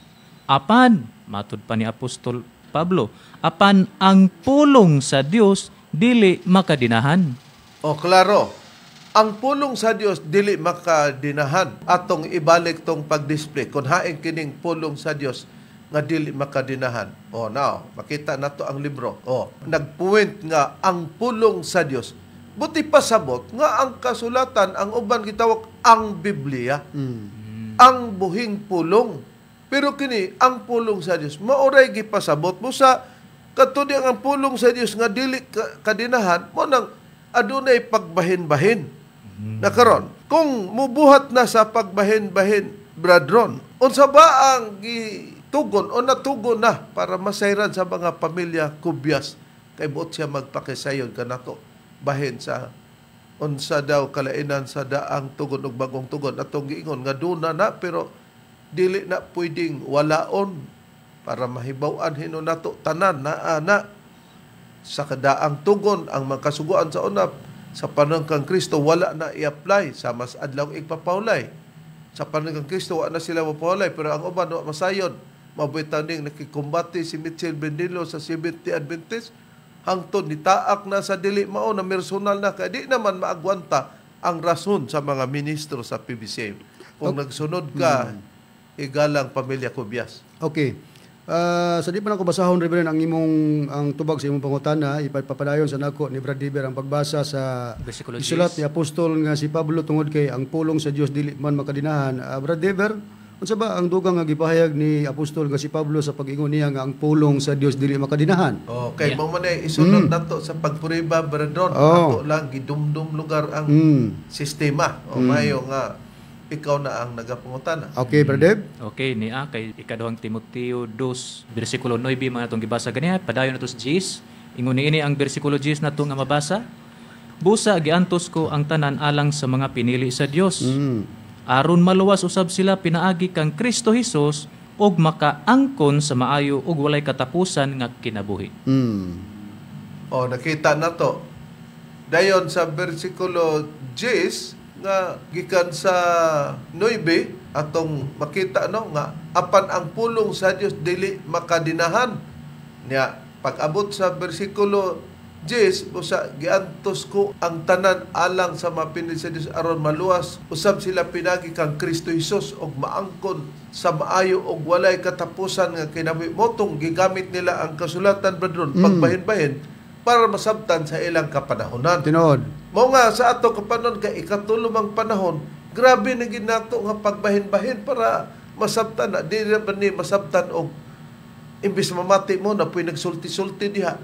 Apan, matud pa ni Apostol Pablo, apan ang pulong sa Dios dili makadinahan. O klaro, ang pulong sa Dios dili makadinahan. Atong ibalik tong pag-display kung hain kining pulong sa Dios nga dili makadinahan. O now, makita nato ang libro. O, nagpuwent nga ang pulong sa Dios. Buti pasabot nga ang kasulatan, ang uban gitawag ang Biblia, ang buhing pulong. Pero kini ang pulong sa Dios, maoray gipasabot mo sa katudi ang pulong sa Dios nga dili kadinahan mo nang adunay pagbahin-bahin. Nakaron, kung mubuhat na sa pagbahin-bahin, Bradron, unsa ba ang gitugon o natugon na para masayran sa mga pamilya Kubyas kay buot siya magpakisayon kanato bahin sa unsa daw kalainan sa daang tugon ug bagong tugon atong giingon nga duna na pero dili na pwedeng walaon para mahibaw-an hinon nato tanan naa na sa kadaang tugon ang mga kasuguan sa una sa panahon kang Kristo wala na i-apply sa mas adlaw igpapawlay. Sa panahon kang Kristo wala na sila mapawlay pero ang uban wa masayon. Mabuhi ning nakikumbate si Mitchell Bendilo sa Seventh-day Adventist hangtod nitaak na sa dili mao na personal na kay di naman maagwanta ang rason sa mga ministro sa PBCM. Kung nagsunod ka, igalang pamilya Kubyas. Okay. Sa di pa na ko basahon, Reverend, ang imong ang tubag sa imong pangutana, ipapadayon sa nako ni Brad Diber ang pagbasa sa isulat ni Apostol nga si Pablo tungod kay ang pulong sa Dios dili man makadinahan. Brad Diber, unsa ba ang dugang nga gipahayag ni Apostol nga si Pablo sa pag-ingon niya nga ang pulong sa Dios dili makadinahan? Okay, mao man ay isunod nato sa pagpuriba, Brad Ron. Ato lang gidumdum lugar ang sistema. O mayo nga ikaw na ang nagapangutana. Okay, Brad Deb? Okay, niya kay ikaduhang Timoteo 2 bersikulo 9 mga atong gibasa ganiha, padayon nato sa 10. Ingon niini ang bersikulo 10 nato nga mabasa. Busa giantos ko ang tanan alang sa mga pinili sa Dios. Aron maluwas usab sila pinaagi kang Kristo Hesus ug makaangkon sa maayo ug walay katapusan nga kinabuhi. O nakita nato. Dayon sa bersikulo 10 nga gikan sa 9 atong makita no nga apan ang pulong sa Dios dili makadinahan. Nya pag-abot sa bersikulo 10 usa giantos ko ang tanan alang sa mapinili sa Dios aron maluwas usab sila pinagi kang Kristo Hesus og maangkon sa maayo og walay katapusan nga kinabuhi. Motong gigamit nila ang kasulatan, Bradron, pagbahin-bahin para masabtan sa ilang kapanahonan. Tinuod. Mao nga sa ato kapanon kay ikatulumang panahon, grabe na gid nato nga pagbahin-bahin para masabtan na dili ba ni masabtan og Imbis mamati mo na puy nagsulti-sulti diha.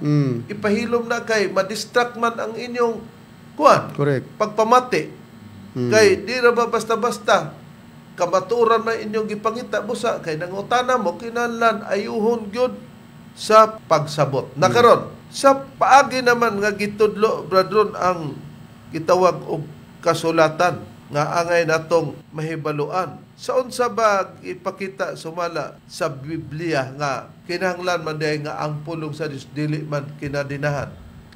Ipahilom na kay ma-distract man ang inyong kuan. Correct. Pagpamati. Kay di ra ba basta-basta kamatuoran man inyong gipangita, busa kay nangutana mo, kinahanglan ayuhon gyud sa pagsabot. Na karon, sa paagi naman nga gitudlo, Brad Ron, ang gitawag og kasulatan nga angay natong mahibaluan. Sa unsa ba ipakita sumala sa Biblia nga kinahanglan man diay nga ang pulong sa Dios dili man kinadinahan?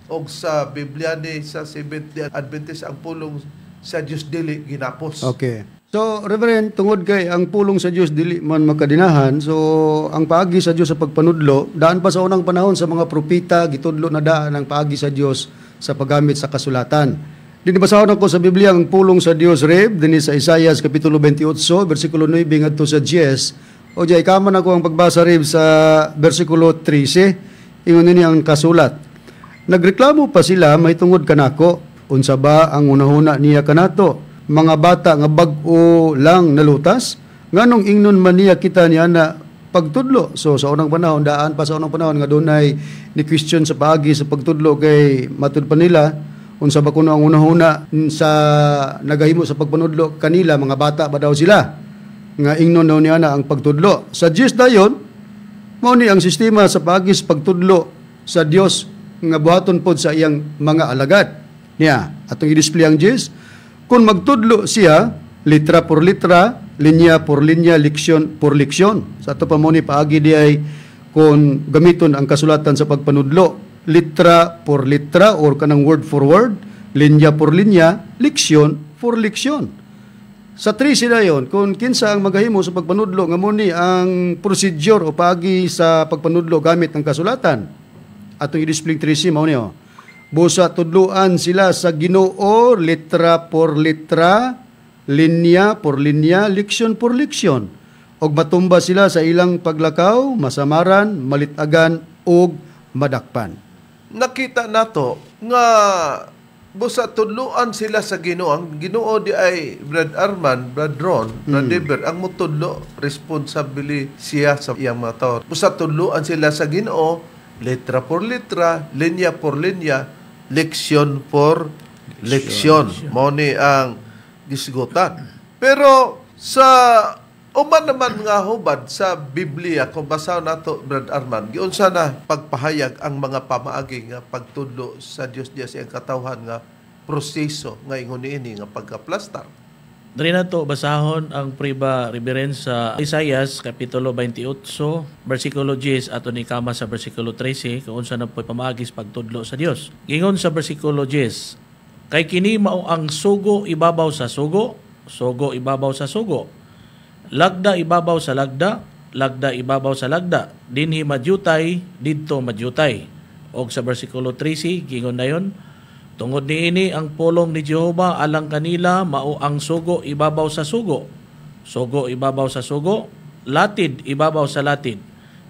Og sa Biblia ni sa Seventh-day Adventist, ang pulong sa Dios dili ginapos. Okay. So, Reverend, tungod kay ang pulong sa Dios dili man makadinahan, so ang paagi sa Dios sa pagpanudlo, daan pa sa unang panahon sa mga propeta, gitudlo na daan ang paagi sa Dios sa paggamit sa kasulatan. Dinibasahon ako sa Biblia ang pulong sa Dios, Rev, dinhi sa Isaias kapitulo 28, bersikulo 9 ngadto sa 10. O jay kaman ako ang pagbasa, Rev, sa bersikulo 13. Ingon nini ang kasulat: "Nagreklamo pa sila mahitungod kanako. Unsa ba ang hunahuna niya kanato? Mga bata nga bag-o lang nalutas? Nganong ingnon man niya kita niya na pagtudlo?" So sa unang panahon, daan pa sa unang panahon nga dunay ni question sa paagi sa pagtudlo kay matud pa nila, unsa ba kuno ang hunahuna sa nagahimo sa pagpanudlo kanila, mga bata ba daw sila nga ingnon daw niya na ang pagtudlo. Sa Diyos dayon, mao ni ang sistema sa paagi sa pagtudlo sa Dios nga buhaton pod sa iyang mga alagad. Niya, atong i-display ang Diyos. Kung magtudlo siya, litra por litra, linya por linya, leksyon por leksyon. Sa ato pa mo ni paagi di ay kung gamiton ang kasulatan sa pagpanudlo, litra por litra or kanang word for word, linya por linya, leksyon por leksyon. Sa 13 dayon, kung kinsa ang magahimo sa pagpanudlo nga mo ni ang procedure o paagi sa pagpanudlo gamit ang kasulatan. Atong i-display 13, mao niyo. "Busa tudluan sila sa Ginoo litra por litra, linya por linya, leksyon por leksyon. Og matumba sila sa ilang paglakaw, masamaran, malitagan ug madakpan." Nakita nato nga busa tudluan sila sa Ginoo. Ang Ginoo di ay, Brad Arman, Brad Ron, Brad Deber, ang mutudlo, responsably siya sa iyang mga tao. Busa tudluan sila sa Ginoo letra por letra, linya por linya, leksyon por leksyon. Mao ni ang gisgutan. Pero sa uman naman nga hubad sa Biblia, kung basahon nato, Brad Arman, giunsa na pagpahayag ang mga pamaagi nga pagtudlo sa Dios diya sa iyang katawhan nga proseso nga ingon niini nga pagkaplastar? Diri nato basahon ang priba, Reverend, sa Isaias kapitulo 28 bersikulo 10, ato ni kama sa bersikulo 13 kung unsa na po'y pamaagi sa pagtudlo sa Dios. Gingon sa bersikulo 10, "Kay kini mao ang sugo ibabaw sa sugo, sugo ibabaw sa sugo. Lagda ibabaw sa lagda, lagda ibabaw sa lagda. Dinhi madyutay, didto madyutay." Og sa bersikulo 13, gingon na yon, "Tungod niini ang pulong ni Jehova alang kanila mao ang sugo ibabaw sa sugo, sugo ibabaw sa sugo, latid ibabaw sa latid,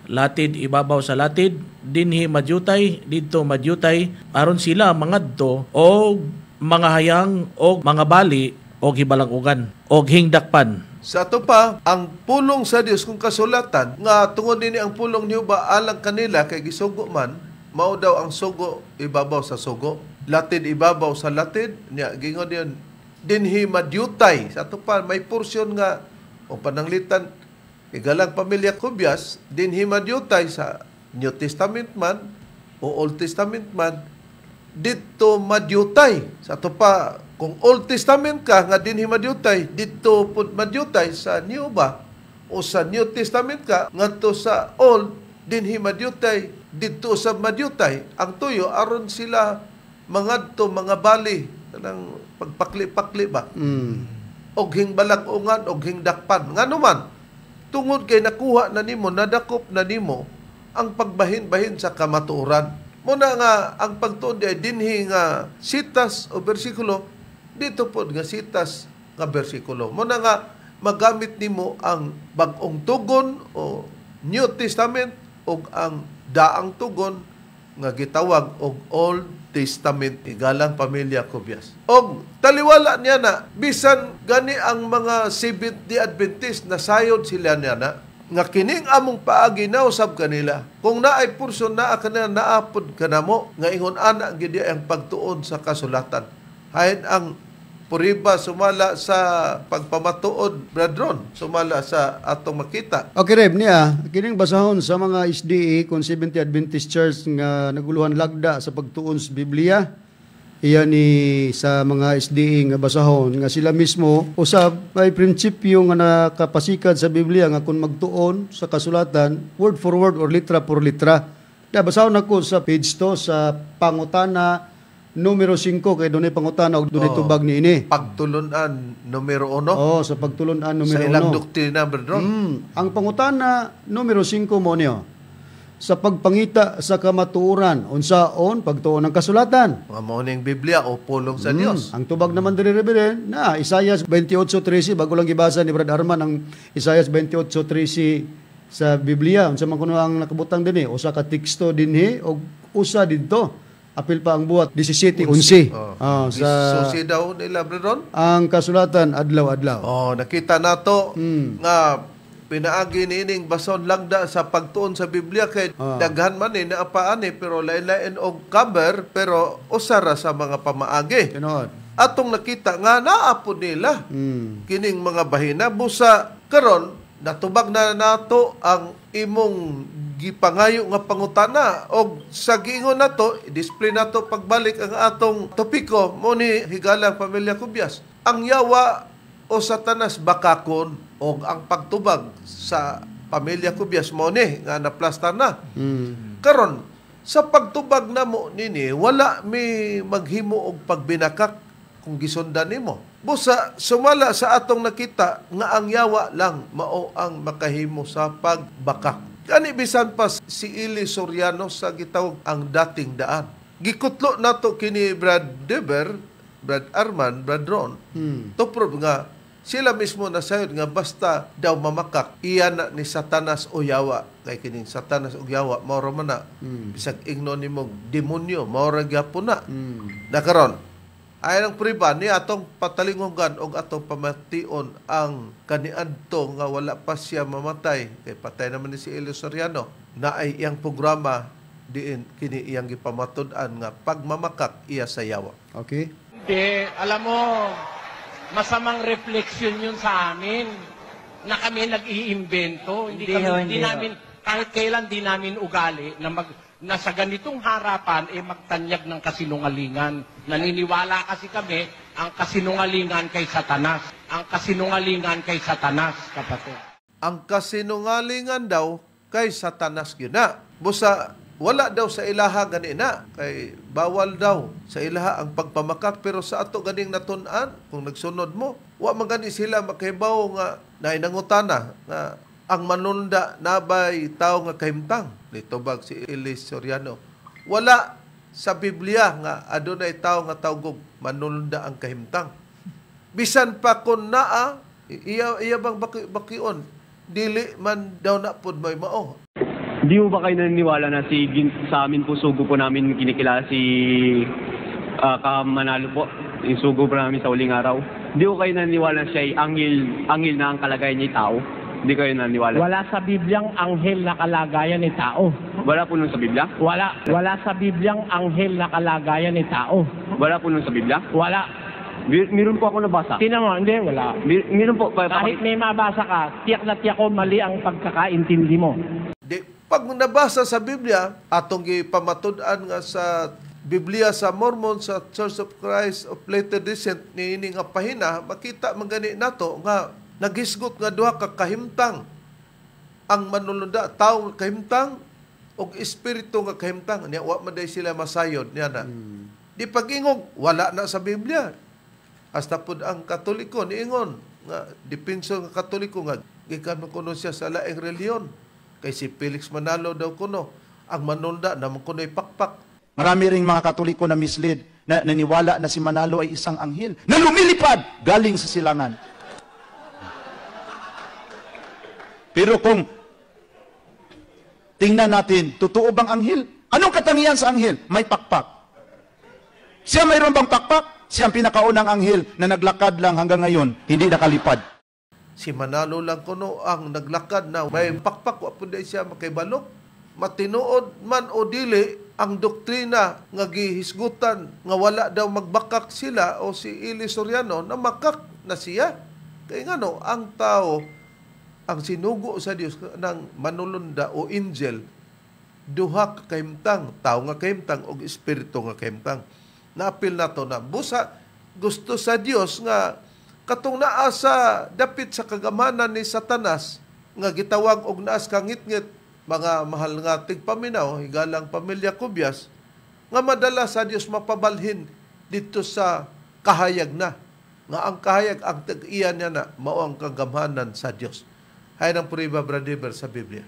latid ibabaw sa latid, dinhi madyutay, didto madyutay, aron sila mangadto og mga hayang og mga bali og hibalang-ugan og hingdakpan." Sa ato pa, ang pulong sa Dios kung kasulatan, nga tungod nini ang pulong niyo ba alang kanila kay gisugo man, mao daw ang sugo ibabaw sa sugo, latid ibabaw sa latid, niya gingon yun, dinhi madyutay. Sa ato pa, may porsyon nga, o pananglitan, igalang pamilya Kubyas, dinhi madyutay sa New Testament man, o Old Testament man, didto madyutay. Sa ato pa, kung Old Testament ka, nga dinhi madyutay, didto pud madyutay sa New ba? O sa New Testament ka, ngadto sa Old, dinhi madyutay, didto sa madyutay. Ang tuyo, aron sila mangadto mga bali, kanang pagpakli-pakli ba? Og hingbalag-ungan, og hingdakpan. Ngano man, tungod kay nakuha na nimo, nadakop na nimo ang pagbahin-bahin sa kamatuoran. Muna nga ang pagtuon ay dinhi nga sitas o bersikulo, dito pod nga sitas nga bersikulo. Muna nga magamit nimo ang bag-ong tugon o New Testament og ang daang tugon nga gitawag og Old Testament, igalang pamilya Kubyas. Og taliwala niya na bisan gani ang mga Seventh-day Adventist nasayod sila niya na Nga kining among paagi nausab kanila. Kung naay portion naa kanila naapod kanamo nga ingon ana gid ang pagtuon sa kasulatan. Hain ang puriba sumala sa pagpamatuod, Bradron, sumala sa atong makita. Okay, Reb, niya, kining basahon sa mga SDA kung Seventh Adventist Church nga naguluhan lagda sa pagtuon sa Biblia. Iya ni sa mga SDA nga basahon nga sila mismo usab may prinsipyo nga nakapasikad sa Biblia nga kung magtuon sa kasulatan word for word or litra por litra. Da basahon ako sa page 2 sa pangutana numero 5 kay dunay pangutana og dunay tubag niini. Pagtulunan numero 1. Oh, sa pagtulunan numero 1. Sa ilang doktrina, Bradron. Ang pangutana numero 5 mo niyo. Sa pagpangita sa kamatuoran, unsaon pagtuon ng kasulatan. Mga mao ning Biblia o pulong sa Dios. Ang tubag naman diri, Reverend, na Isaiah 28:13, bago lang gibasa ni Brad Arman ang Isaiah 28:13 sa Biblia. Unsa man kuno ang nakabutang dinhi? Usa ka teksto dinhi og usa didto. Apil pa ang buhat 17:11. Oh. Oh, sa susi daw nila, Bradron. Ang kasulatan adlaw-adlaw. Oh, nakita nato nga pinaagi niining bason langda sa pagtuon sa Biblia kay daghan man ni naapaan ni pero lain-lain og cover pero usa ra sa mga pamaagi. Tinuod. Atong nakita nga naa pod nila kining mga bahina busa karon natubag na nato ang imong gipangayo nga pangutana og sa giingon nato i-display nato pagbalik ang atong topiko mo ni higalang pamilya Kubyas. Ang yawa o Satanas bakakon og ang pagtubag sa pamilya Kubyas mo ni nga naplastar na. Karon sa pagtubag namo nini wala mi maghimo og pagbinakak kung gisundan nimo. Busa sumala sa atong nakita nga ang yawa lang mao ang makahimo sa pagbakak. Kani bisan pa si Eli Soriano sa gitawag ang dating daan. Gikutlo nato kini Brad Deber, Brad Arman, Brad Ron. To prove nga sila mismo nasayod nga basta daw mamakak iya na ni Satanas o yawa. Kay kining Satanas o yawa mao ra man na. Bisag ingnon nimo demonyo mao ra gyapon na. Nakaron ay ang priba ni atong patalingugan og atong pamation ang kaniadto nga wala pa siya mamatay kay patay naman ni si Elio Soriano na ay iyang programa diin kini iyang gipamatud-an nga pagmamakak iya sa yawa. Okay. Hindi, alam mo, masamang reflection yun sa amin na kami nag-iimbento. Hindi, Hindi kami, ho, hindi hindi ho. namin, kahit kailan di namin ugali na na sa ganitong harapan eh magtanyag ng kasinungalingan. Naniniwala kasi kami ang kasinungalingan kay Satanas. Ang kasinungalingan kay Satanas, kapatid. Ang kasinungalingan daw kay Satanas gyud na. Busa wala daw sa ilaha gani na kay bawal daw sa ilaha ang pagpamakak pero sa ato ganing natun-an kung nagsunod mo wa man gani sila makahibaw nga nainangutana nga ang manunda nabay tao nga kahimtang. Nitubag si Eli Soriano. Wala sa Biblia nga adunay tao nga tawgog manunda ang kahimtang. Bisan pa kun naa iya bang bakion dili man daw na pod may mao. Hindi mo ba kayo naniniwala na sa amin po, sugo po namin kinikilala si Kamanalo po, yung sugo po namin sa uling araw? Hindi ko kayo naniniwala na siya ay anghel na ang kalagayan niya tao? Hindi kayo naniniwala? Wala sa Bibliang anghel na kalagayan ni tao. Wala po nun sa Biblia? Wala. Wala sa Bibliang anghel na kalagayan ni tao. Wala po nun sa Biblia? Wala. Meron po ako nabasa. Tingnan mo, hindi, wala. Meron po. Kahit may mabasa ka, tiyak na tiyak ko mali ang pagkakaintindi mo. Di, pag nabasa sa Biblia, atong gipamatud-an nga sa Biblia sa Mormon, sa Church of Christ of Latter-day Saint, niini nga pahina, makita man gani nato nga nagisgot nga duha ka kahimtang ang manununda, tao nga kahimtang og espiritu nga kahimtang. Niya wa man day sila masayod niya na. Di pag-ingog wala na sa Biblia. Hasta pud ang Katoliko niingon nga depenso nga Katoliko nga gikan man kuno siya sa laing relihiyon. Kay si Felix Manalo daw kuno ang manunda naman kuno'y pakpak. Marami ring mga Katoliko na mislead na naniwala na si Manalo ay isang anghel na lumilipad galing sa silangan. Pero kung tingnan natin, totoo bang anghel? Anong katangian sa anghel? May pakpak. Siya mayroon bang pakpak? Siya ang pinakaunang anghel na naglakad lang hanggang ngayon, hindi nakalipad. Si Manalo lang kuno ang naglakad na may pakpak, wa pud siya makibalo. Matinuod man o dili ang doktrina nga gihisgutan nga wala daw magbakak sila o si Eli Soriano, na makak na siya. Kaya ngano, ang tao, ang sinugo sa Dios ng manulunda o angel, duha ka kahimtang, tao nga kahimtang og espiritu nga kahimtang. Naapil na to na busa gusto sa Dios nga katong naa sa dapit sa kagamanan ni Satanas nga gitawag og naas kangitngit, mga mahal nga tigpaminaw, higalang pamilya Kubyas, nga madala sa Dios mapabalhin dito sa kahayag na. Nga ang kahayag, ang tag-iya niya na, mao ang kagamhanan sa Dios. Hay ng puriba, brother, sa Biblia.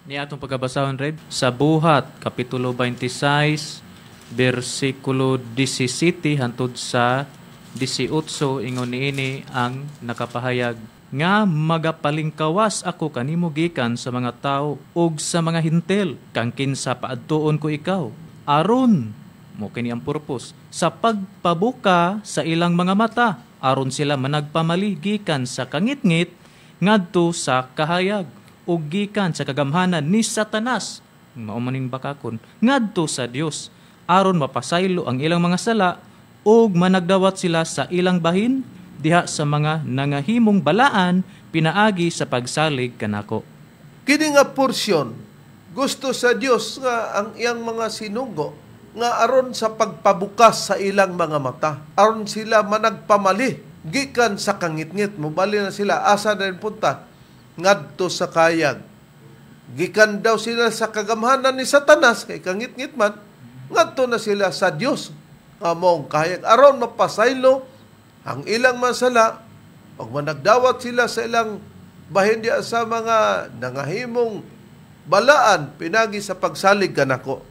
Ni atong pagkabasahon, Reb, sa Buhat, Kapitulo 26, versikulo 17 hantod sa 18, ingon niini ang nakapahayag nga magapalingkawas ako kanimo gikan sa mga tao ug sa mga hintil kang kinsa paadtuon ko ikaw, aron mo kini ang purpose sa pagpabuka sa ilang mga mata, aron sila managpamali gikan sa kangitngit ngadto sa kahayag ug gikan sa kagamhanan ni Satanas, mao maning bakakon, ngadto sa Dios, aron mapasaylo ang ilang mga sala ug managdawat sila sa ilang bahin diha sa mga nangahimong balaan pinaagi sa pagsalig kanako. Kini nga porsyon, gusto sa Dios nga ang iyang mga sinugo nga aron sa pagpabukas sa ilang mga mata, aron sila managpamali gikan sa kangitngit. Mobali na sila, asa na rin punta? Ngadto sa kayag. Gikan daw sila sa kagamhanan ni Satanas, kay kangitngit man, ngadto na sila sa Dios nga maong kahayag, aron mapasaylo ang ilang masala, pag managdawat sila sa ilang bahin diya sa mga nangahimong balaan pinagi sa pagsalig kanako.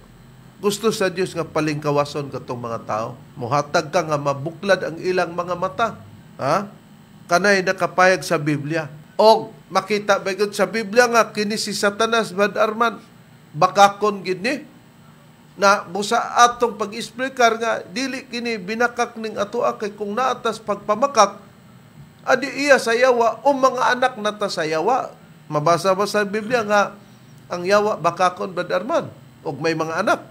Gusto sa Dios nga palingkawason katong mga tao. Muhatag ka nga mabuklad ang ilang mga mata. Ha? Kanay nakapayag sa Biblia. Og makita ba gyud sa Biblia nga kini si Satanas, Brad Arman, bakakon gid ni. Na busa atong pag-explicar nga dili kini binakak ning atoa, kay kung naatas pagpamakak adi iya sa yawa o mga anak nata sa yawa. Mabasa ba sa Biblia nga ang yawa bakakon, Brad Arman, og may mga anak?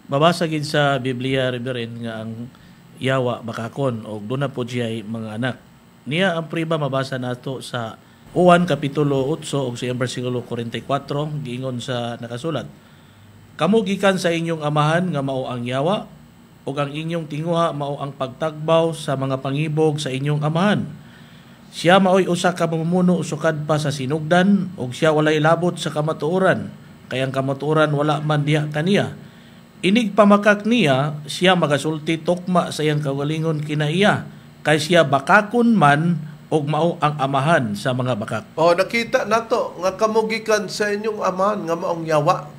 Mabasa gid sa Biblia, Reverend, nga ang yawa bakakon og duna po siya mga anak. Niya ang priba mabasa nato sa Juan Kapitulo 8 og sa versikulo 44, giingon sa nakasulat: Kamo gikan sa inyong amahan nga mao ang yawa, ug ang inyong tinguha mao ang pagtagbaw sa mga pangibog sa inyong amahan. Siya maoy usa ka mamumuno sukad pa sa sinugdan, ug siya walay labot sa kamatuoran, kay ang kamatuoran wala man diha kaniya. Inig pamakak niya, siya magasulti tukma sa iyang kaugalingon kinaiya, kay siya bakakon man ug mao ang amahan sa mga bakak. O nakita nato nga kamugikan sa inyong amahan nga maong yawa.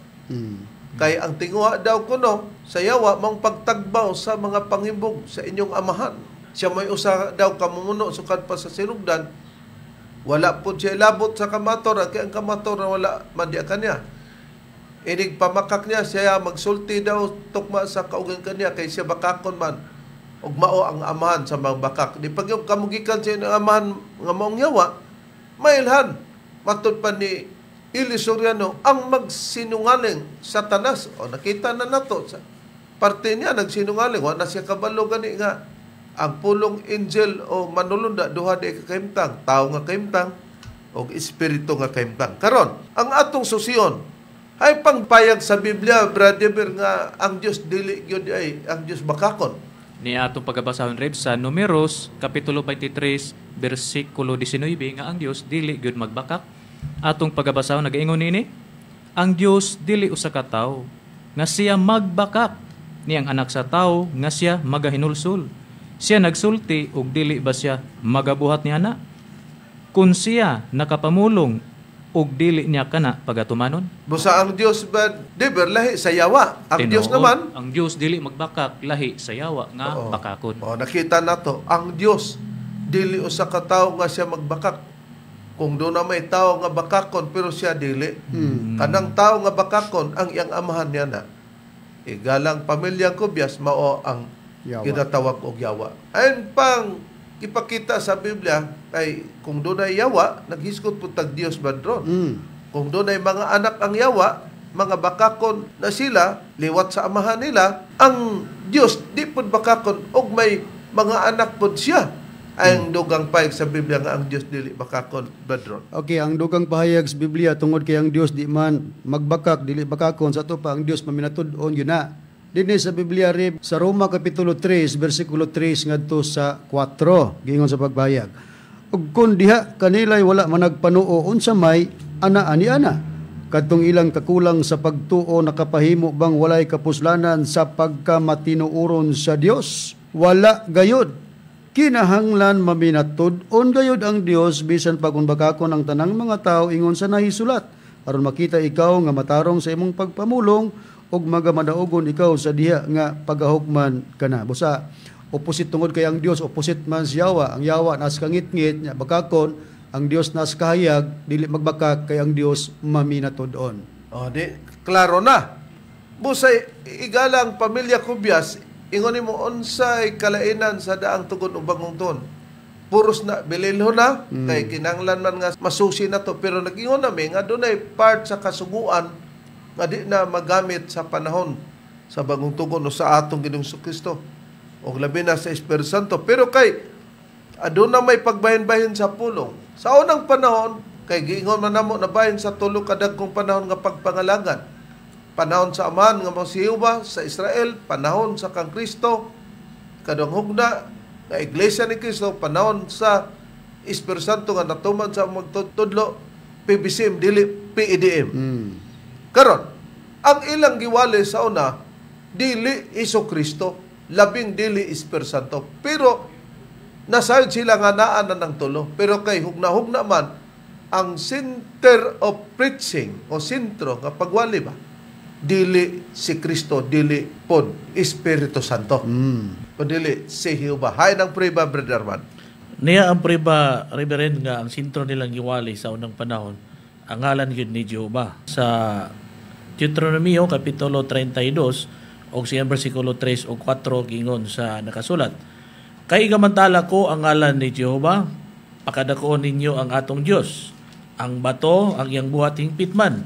Kay ang tinguha daw kuno sa yawa maong pagtagbaw sa mga pangibog sa inyong amahan. Siya may usa daw kamumuno sukad pa sa sinugdan, wala po siya ilabot sa kamatora, kay ang kamatora wala man diya kaniya. Inig pamakak niya, siya magsulti daw tukma sa kaugan kaniya, kay siya bakakon man ug mao ang amahan sa mga bakak. Di pag yung kamugikan sa inyong amahan nga maong yawa, mailhan matud pa ni Eli Soriano ang magsinungaling Satanas. O nakita na nato sa parte niya nagsinungaling, wa na siya kabalo gani nga ang pulong angel o manulunda duha di ka kahimtang, tao nga kahimtang og espiritu nga kahimtang. Karon, ang atong susion ay pangpayag sa Biblia, Brother, nga ang Dios dili gyud ay ang Dios bakakon. Ni atong pagabasahon, Reb, sa Numeros kapitulo 23 bersikulo 19 nga ang Dios dili gyud magbakak. Atong pagabasahon nagaingon niini, ang Dios dili usa ka tawo nga siya magbakak, ni ang anak sa tawo nga siya magahinulsol. Siya nagsulti ug dili ba siya magabuhat ni ana? Kun siya nakapamulong ug dili niya kana pagatumanon? Busa ang Dios ba diber lahi sa yawa. Ang Tinuod, Dios naman, ang Dios dili magbakak, lahi sa yawa nga oo. Bakakon. O nakita nato, ang Dios dili usa ka tawo nga siya magbakak. Kung doon na may tao nga bakakon pero siya dili. Kanang tao nga bakakon ang iyang amahan niya na. Igalang pamilya ko bias mao ang yawa. Ginatawag og yawa. Ayon pang Ipakita sa Biblia kay kung dunay yawa, naghisgot pud tag Dios badron. Kung dunay mga anak ang yawa, mga bakakon na sila, liwat sa amahan nila, ang Dios di pud bakakon og may mga anak pud siya. Ang dugang pahayag sa Biblia nga ang Dios dili bakakon, badron. Okay, ang dugang pahayag sa Biblia tungod kay ang Dios di man magbakak, dili bakakon, sa ato pa ang Dios maminatud-on yun na. Dinhi sa Biblia rib sa Roma kapitulo 3 bersikulo 3 ngadto sa 4, giingon sa pagpahayag. Ug kun diha kanilay wala man nagpanuo, unsa may ana ani ana? Kadtong ilang kakulang sa pagtuo nakapahimo bang walay kapuslanan sa pagkamatinuoron sa Dios? Wala gayud. Kinahanglan maminatud-on gayud ang Dios bisan pa kung bakakon ang tanang mga tao, ingon sa nahisulat, aron makita ikaw nga matarong sa imong pagpamulong ug magamadaogon ikaw sa diha nga pagahukman kana. Busa opposite, tungod kay ang Dios opposite man sa yawa. Ang yawa nas kangitngit nya bakakon, ang Dios nas kahayag, dili magbakak kay ang Dios maminatud-on. Oh, di klaro na. Busay igalang pamilya Kubyas, ingon nimo unsay kalainan sa daang tugon o bagong tuon. Puros na bililho na kay kinahanglan man nga masusi na to, pero nag-ingon nami nga dunay part sa kasuguan nga di na magamit sa panahon sa bagong tugon o sa atong Ginoong Kristo o labi na sa Espiritu Santo. Pero kay aduna may pagbahin-bahin sa pulong. Sa unang panahon, kay giingon man namo na bahin sa tulo ka dagkong panahon nga pagpangalagan. Panahon sa Amahan nga mao si Jehova sa Israel, panahon sa kang Kristo, kadong hugna nga Iglesia ni Kristo, panahon sa Espiritu Santo nga natuman sa magtudlo, PBCM dili PEDM. Karon, ang ilang giwali sa una dili Hesus Kristo, labing dili Espiritu Santo. Pero nasayod sila nga naa na ng tulo. Pero kay hugna-hugna man ang center of preaching o sentro nga pagwali ba, dili si Kristo, dili pod Espiritu Santo. O dili si Jehova. Hay ng priba, Brother Arman. Niya ang priba, Reverend, nga ang sentro nilang giwali sa unang panahon, ang ngalan gyud ni Jehova. Sa Deuteronomio kapitulo 32 og siyang bersikulo 3 o 4 gingon sa nakasulat. Kay gamantala ko ang ngalan ni Jehova, pakadakoon ninyo ang atong Dios. Ang bato ang iyang buhat hingpit man.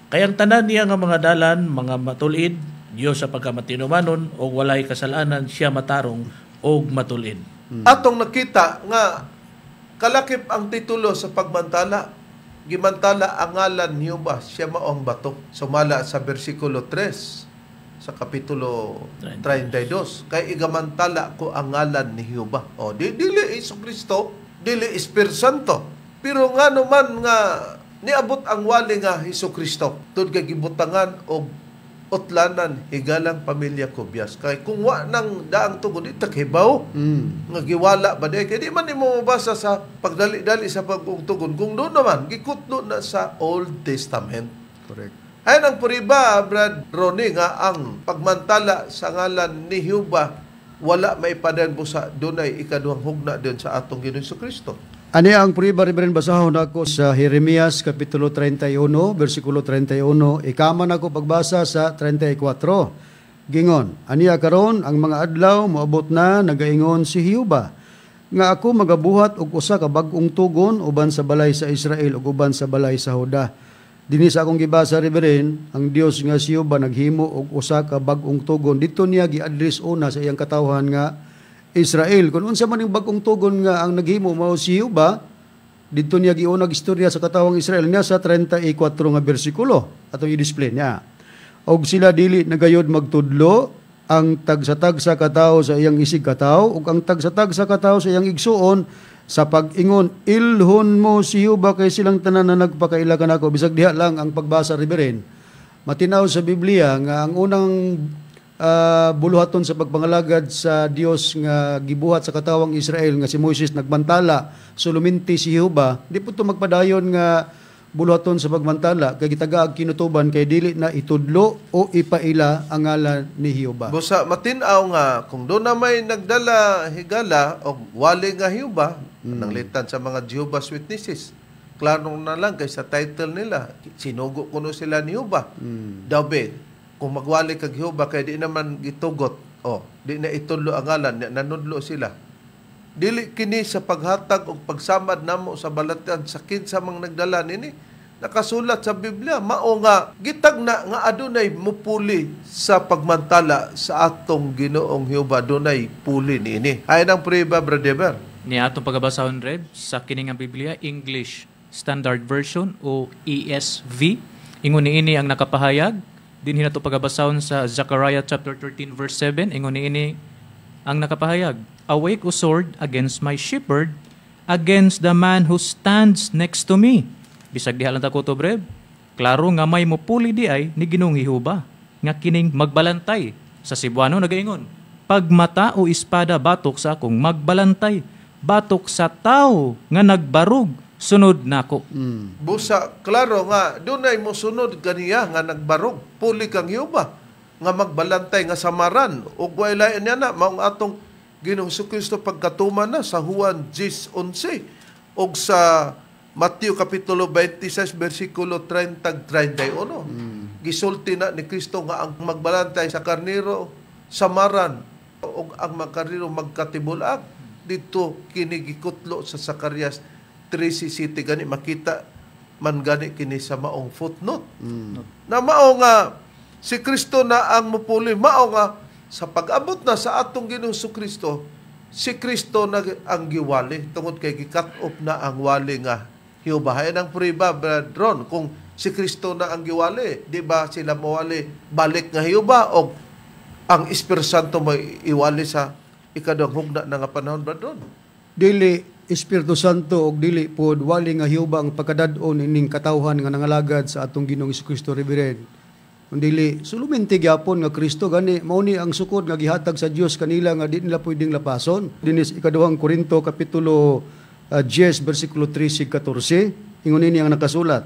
Kay ang tanan niya nga mga dalan, mga matulid, Dios sa pagkamatinumanon og walay kasalanan, siya matarong og matulid. Atong nakita nga kalakip ang titulo sa pagmantala. Gimantala ang ngalan ni Jehova, siya mao ang bato. Sumala sa bersikulo 3 sa kapitulo 32, kay igamantala ko ang ngalan ni Jehova. O di dili Hesus Kristo, dili Espiritu Santo. Pero ngano man nga niabot ang wali nga Hesus Kristo, tud kay gibutangan og utlanan higalang pamilya Kubyas. Kay kung wa nang daang tugod itakibaw nga giwala ba di kay di man nimo mabasa sa pagdali-dali sa bagong tugon. Kung doon naman gikutlo na sa Old Testament. Correct. Ayan ang puriba, Brad Ronnie, nga ang pagmantala sa ngalan ni Jehova wala maipadan busa dunay ikaduhang hugna din sa atong Ginoong Kristo. Ani ang puriba, Reverend, basahon ako sa Jeremias Kapitulo 31, versikulo 31, ikaman ako pagbasa sa 34. Gingon, aniya karon ang mga adlaw moabot na nagaingon si Jehova nga ako magabuhat og usa ka bag-ong tugon uban sa balay sa Israel ug uban sa balay sa Juda. Dinhi sa akong gibasa, Reverend, ang Dios nga si Jehova naghimo og usa ka bag-ong tugon. Dito niya gi-address una sa iyang katawhan nga Israel. Kung unsa man yung bag-ong tugon nga ang naghimo mao si Jehova, dito niya giunag istorya sa katawang Israel niya sa 34 nga bersikulo atong i-display niya. Og sila dili nagayod magtudlo ang tagsa-tagsa katawo sa iyang isig katawo ug ang tagsa-tagsa katawo sa iyang igsuon sa pag-ingon, ilhon mo si Jehova kay silang tanan na nagpakaila kanako. Bisag diha lang ang pagbasa, Reverend, matinaw sa Biblia nga ang unang buluhaton sa pagpangalagad sa Dios nga gibuhat sa katawang Israel nga si Moises nagmantala suluminti si Jehova, di po ito magpadayon nga buluhaton sa pagmantala kay gitagaag kinutuban kay dili na itudlo o ipaila ang ngalan ni Jehova. Busa matin-aw nga kung doon na may nagdala higala o wali nga Jehova, nanglitan sa mga Jehovah's Witnesses. Klaro na lang kay sa title nila, sinugo kuno sila ni Jehova. Daw be, kung magwali kag Jehova kay di naman gitugot, o di na itudlo ang ngalan, nanudlo sila. Dili kini sa paghatag og pagsamad namo sa balatian sa kinsa mang nagdala nini. Nakasulat sa Biblia, mao nga gitagna nga adunay mupuli sa pagmantala sa atong Ginoong Jehova, adunay puli niini. Ay nang prueba, Brother. Ni atong pagabasahon, Reb, sa kini nga Biblia, English Standard Version o ESV. Ingon niini ang nakapahayag. Dinhi nato pagabasahon sa Zechariah chapter 13 verse 7. Ingon niini ang nakapahayag. "Awake, O sword, against my shepherd, against the man who stands next to me." Bisag diha lang ta kutob, Reb. Klaro nga may mupuli di ay ni Ginoong Jehova nga kining magbalantay. Sa Cebuano nagaingon, "Pagmata o espada batok sa akong magbalantay, batok sa tao nga nagbarug sunod nako." Busa klaro nga dunay mosunod kaniya nga nagbarog puli kang Jehova nga magbalantay nga samaran ug way lain niya na maong atong Ginoong Kristo pagkatuman na sa Juan 10:11 ug sa Mateo kapitulo 26 bersikulo 30 31. Gisulti na ni Kristo nga ang magbalantay sa karnero samaran ug ang mga karnero magkatibulag. Dito kini gikutlo sa Zacarias 13:7, gani makita man gani kini sa maong footnote. Na mao nga si Kristo na ang mupuli, mao nga sa pag-abot na sa atong Ginoong Kristo, si Kristo na ang giwali tungod kay gi-cut off na ang wali nga Jehova. Hay ang prueba, Brad Ron, kung si Kristo na ang giwali, di ba sila mawali balik nga Jehova o ang Espiritu Santo may iwali sa ikaduhang hugna na nga panahon, Brad Ron? Dili Espiritu Santo og dili pod wali nga Jehova ang pagkadad-on ining katawhan nga nangalagad sa atong Ginoong Kristo, Reverend. Kung dili sulumente gyapon nga Kristo, gani mao ni ang sukod nga gihatag sa Dios kanila nga di nila pwedeng lapason. Dinis ikaduhang Korinto kapitulo 10 bersikulo 13 ug 14, ingon ini ang nakasulat.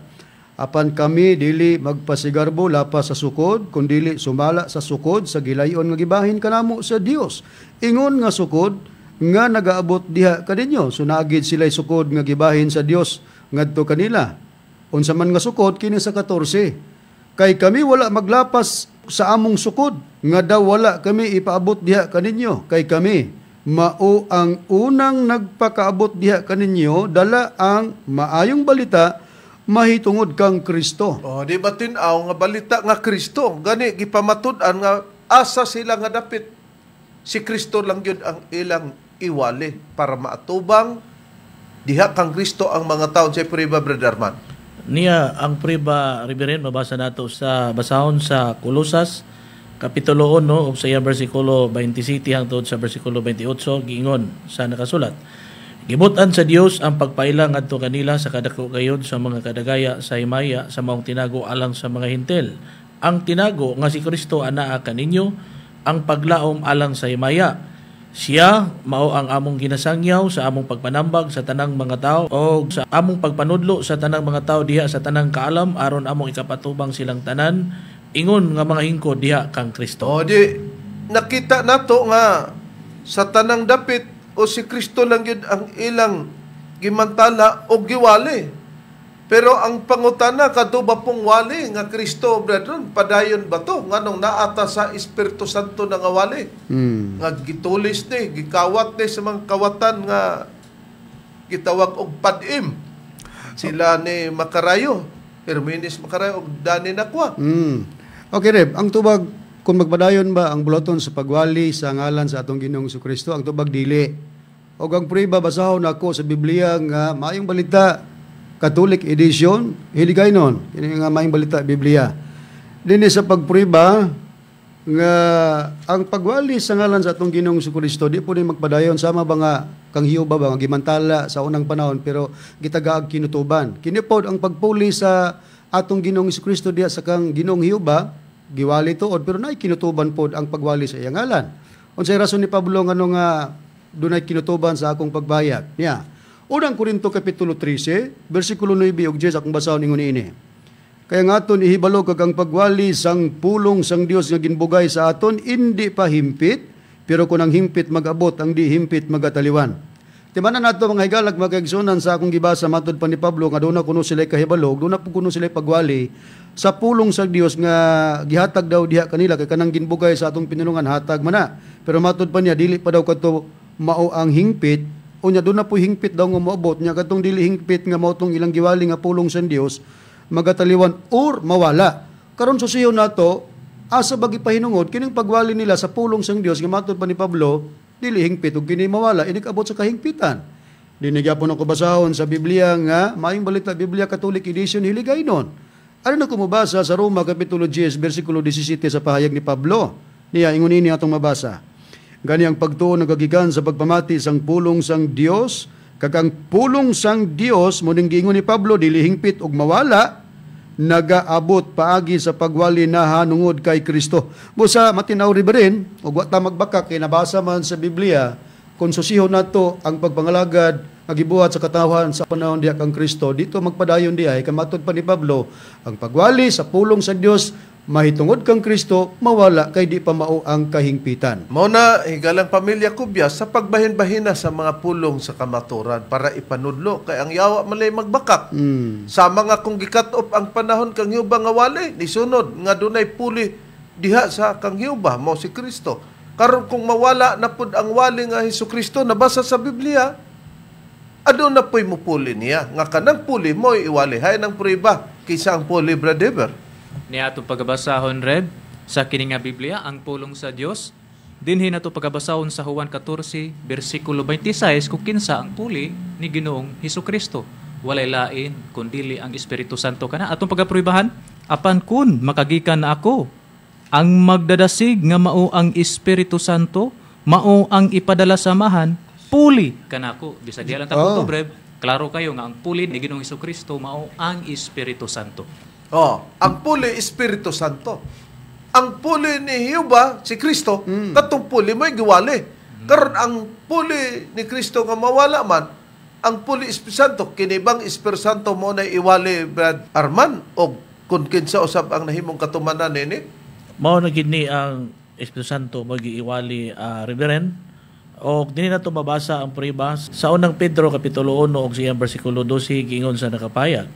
"Apan kami dili magpasigarbo lapas sa sukod, kundili sumala sa sukod sa gilayon nga gibahin kanamo sa Dios. Ingon nga sukod nga nagaabot diha kaninyo." So naagid sila sukod nga gibahin sa Dios ngadto kanila. Unsa man nga sukod kini sa 14? "Kay kami wala maglapas sa among sukod nga daw wala kami ipaabot diha kaninyo. Kay kami mao ang unang nagpakaabot diha kaninyo dala ang maayong balita mahitungod kang Kristo." Oh, di ba tin-aw nga balita nga Kristo? Gani gipamatud-an nga asa sila nga dapit si Kristo lang gyud ang ilang iwali para maatubang diha kang Kristo ang mga taon sa prueba, Brother Arman. Niya ang prueba, Reverend, mabasa nato sa basahon sa Kolosas kapitulo 1 ug sa iyang bersikulo 27 hangtod sa bersikulo 28, giingon sa nakasulat. "Gibutan sa Dios ang pagpaila ngadto kanila sa kadako gayud sa mga kadagaya sa himaya sa maong tinago alang sa mga Hentil. Ang tinago nga si Kristo anaa kaninyo, ang paglaom alang sa himaya. Siya mao ang among ginasangyaw sa among pagpanambag sa tanang mga tao o sa among pagpanudlo sa tanang mga tao diha sa tanang kaalam, aron among ikapatubang silang tanan ingon nga mga hingkod diha kang Kristo." O di nakita nato nga sa tanang dapit o si Kristo lang yun ang ilang gimantala o giwali. Pero ang pangutana, kadto ba pong wali nga Kristo, brethren, padayon ba to? Nganong naata sa Espiritu Santo na nga wali? Nga gitulis ni, gikawat ni sa mga kawatan nga gitawag og padim. Sila ni Macarayo, Herminis Macarayo og Dani Nakwa. Okay, Reb, ang tubag kung magpadayon ba ang buloton sa pagwali sa ngalan sa atong Ginoong Kristo, ang tubag dili. Og ang prueba, basahon nako sa Biblia nga Maayong Balita Catholic Edition, Hiligaynon, kini nga Maayong Balita Biblia. Dinhi sa pagprueba nga ang pagwali sa ngalan sa atong Ginoong Kristo di po ni magpadayon, sama ba nga kang Jehova ba nga gimantala sa unang panahon pero gitagaag kinutuban. Kini pod ang pagpuli sa atong Ginoong Kristo diha sa kang Ginoong Jehova, giwali tuod pero naay kinutuban pod ang pagwali sa iyang ngalan. Unsay rason ni Pablo ngano nga dunay kinutuban sa akong pagbayag? Niya. Unang Korinto kapitulo 13, bersikulo 9 ug 10 akong basahon, ingon niini. "Kaya nga aton ihibalo kag ang pagwali sang pulong sang Dios nga ginbugay sa aton indi pa himpit, pero kung ang himpit mag-abot, ang di himpit magataliwan." Timanan nato, mga higalag, mga kaigsunan, sa akong gibasa, matod pa ni Pablo nga doon na kuno sila kahibalo, doon na po kuno sila pagwali sa pulong sa Dios nga gihatag daw diha kanila, kay kanang ginbugay sa atong pinulungan hatag man na. Pero matod pa niya, dili pa daw kadto mao ang hingpit. Unya doon na po hingpit daw nga moabot nya katong dili hingpit nga mao tong ilang giwali nga pulong sa Dios magataliwan or mawala. Karon susiyo nato asa ba gipahinungod kining pagwali nila sa pulong sa Dios nga matud pa ni Pablo dili hingpit ug kini mawala inig abot sa kahingpitan. Dini gyapon ako basahon sa Biblia nga Maayong Balita Biblia Catholic Edition Hiligaynon. Ano na kumabasa sa Roma Kapitulo 10 versikulo 17 sa pahayag ni Pablo? Niya ingon ini atong mabasa. Gani ang pagtuo nagagikan sa pagpamati sang pulong sang Dios, kag ang pulong sang Dios mo ning giingon ni Pablo dili hingpit og mawala, nagaabot paagi sa pagwali na hanungod kay Kristo. Busa matinaw ri rin ug wa ta magbaka kay nabasa man sa Biblia kung susihon nato ang pagpangalagad nga gibuhat sa katawhan sa panahon diha kang Kristo, dito magpadayon diha kay matud pa ni Pablo ang pagwali sa pulong sa Dios mahitungod kang Kristo mawala kay di pa mao ang kahingpitan. Mao na higalang pamilya Kubya sa pagbahin-bahina sa mga pulong sa kamaturan para ipanudlo kay ang yawa malay magbakak. Sa mga kung gikat-off ang panahon kang Hiuba nga wali nisunod nga dunay puli diha sa kang Hiuba mao si Kristo. Karon kung mawala na pud ang wali nga Hesukristo nabasa sa Biblia, aduna po'y mupuli niya nga kanang puli mo iwali hay ng prueba kaysa ang puli, brother. Niya atong pagabasahon, Reb, sa kini nga Biblia, ang pulong sa Dios. Dinhi nato pagabasahon sa Juan 14, bersikulo 26, kung kinsa ang puli ni Ginoong Hesukristo. Walay lain kundili ang Espiritu Santo kana. Atong pagapruebahan, apan kun makagikan na ako, ang magdadasig nga mao ang Espiritu Santo, mao ang ipadala samahan, puli kanako. Bisag diha lang ta oh. Breb, klaro kayo nga ang puli ni Ginoong Hesukristo mao ang Espiritu Santo. Oh, ang puli Espiritu Santo. Ang puli ni Hiuba si Kristo, katong puli mo'y giwali. Karon ang puli ni Kristo nga mawala man, ang puli Espiritu Santo, kini bang Espiritu Santo mo na iwali, Brad Arman, o kung kinsa usab ang nahimong katumanan nini? Mao na gid ni ang Espiritu Santo magiiwali, Reverend. O dinhi nato mabasa ang prueba sa unang Pedro kapitulo 1 og siyang bersikulo 12 giingon sa nakapayag.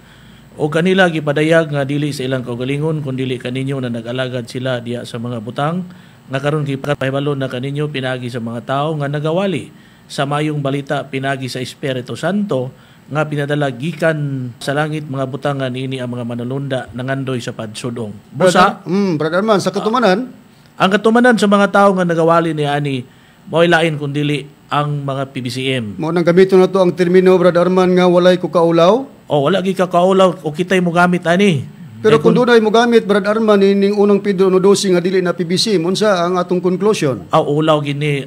O kanila gipadayag nga dili sa ilang kaugalingon kun dili kaninyo na nag-alagad sila diya sa mga butang nga karon gipahibalo na kaninyo pinagi sa mga tawo nga nagawali sa mayong balita pinagi sa Espiritu Santo nga pinadala gikan sa langit mga butang nga niini ang mga manulunda nangandoy sa padsudong. Busa, Brother Arman, sa katumanan, ang katumanan sa mga tawo nga nagawali ni ani mao'y lain kun dili ang mga PBCM. Mao nang gamiton nato ang termino, Brother Arman, nga walay ko kaulaw. O wala gi kakaulaw o kitay mo gamit ani. Pero kung dunay mo gamit, Brad Arman, ining unang Pedro 1:12 nga dili na PBC, unsa ang atong conclusion? Aw ulaw gini,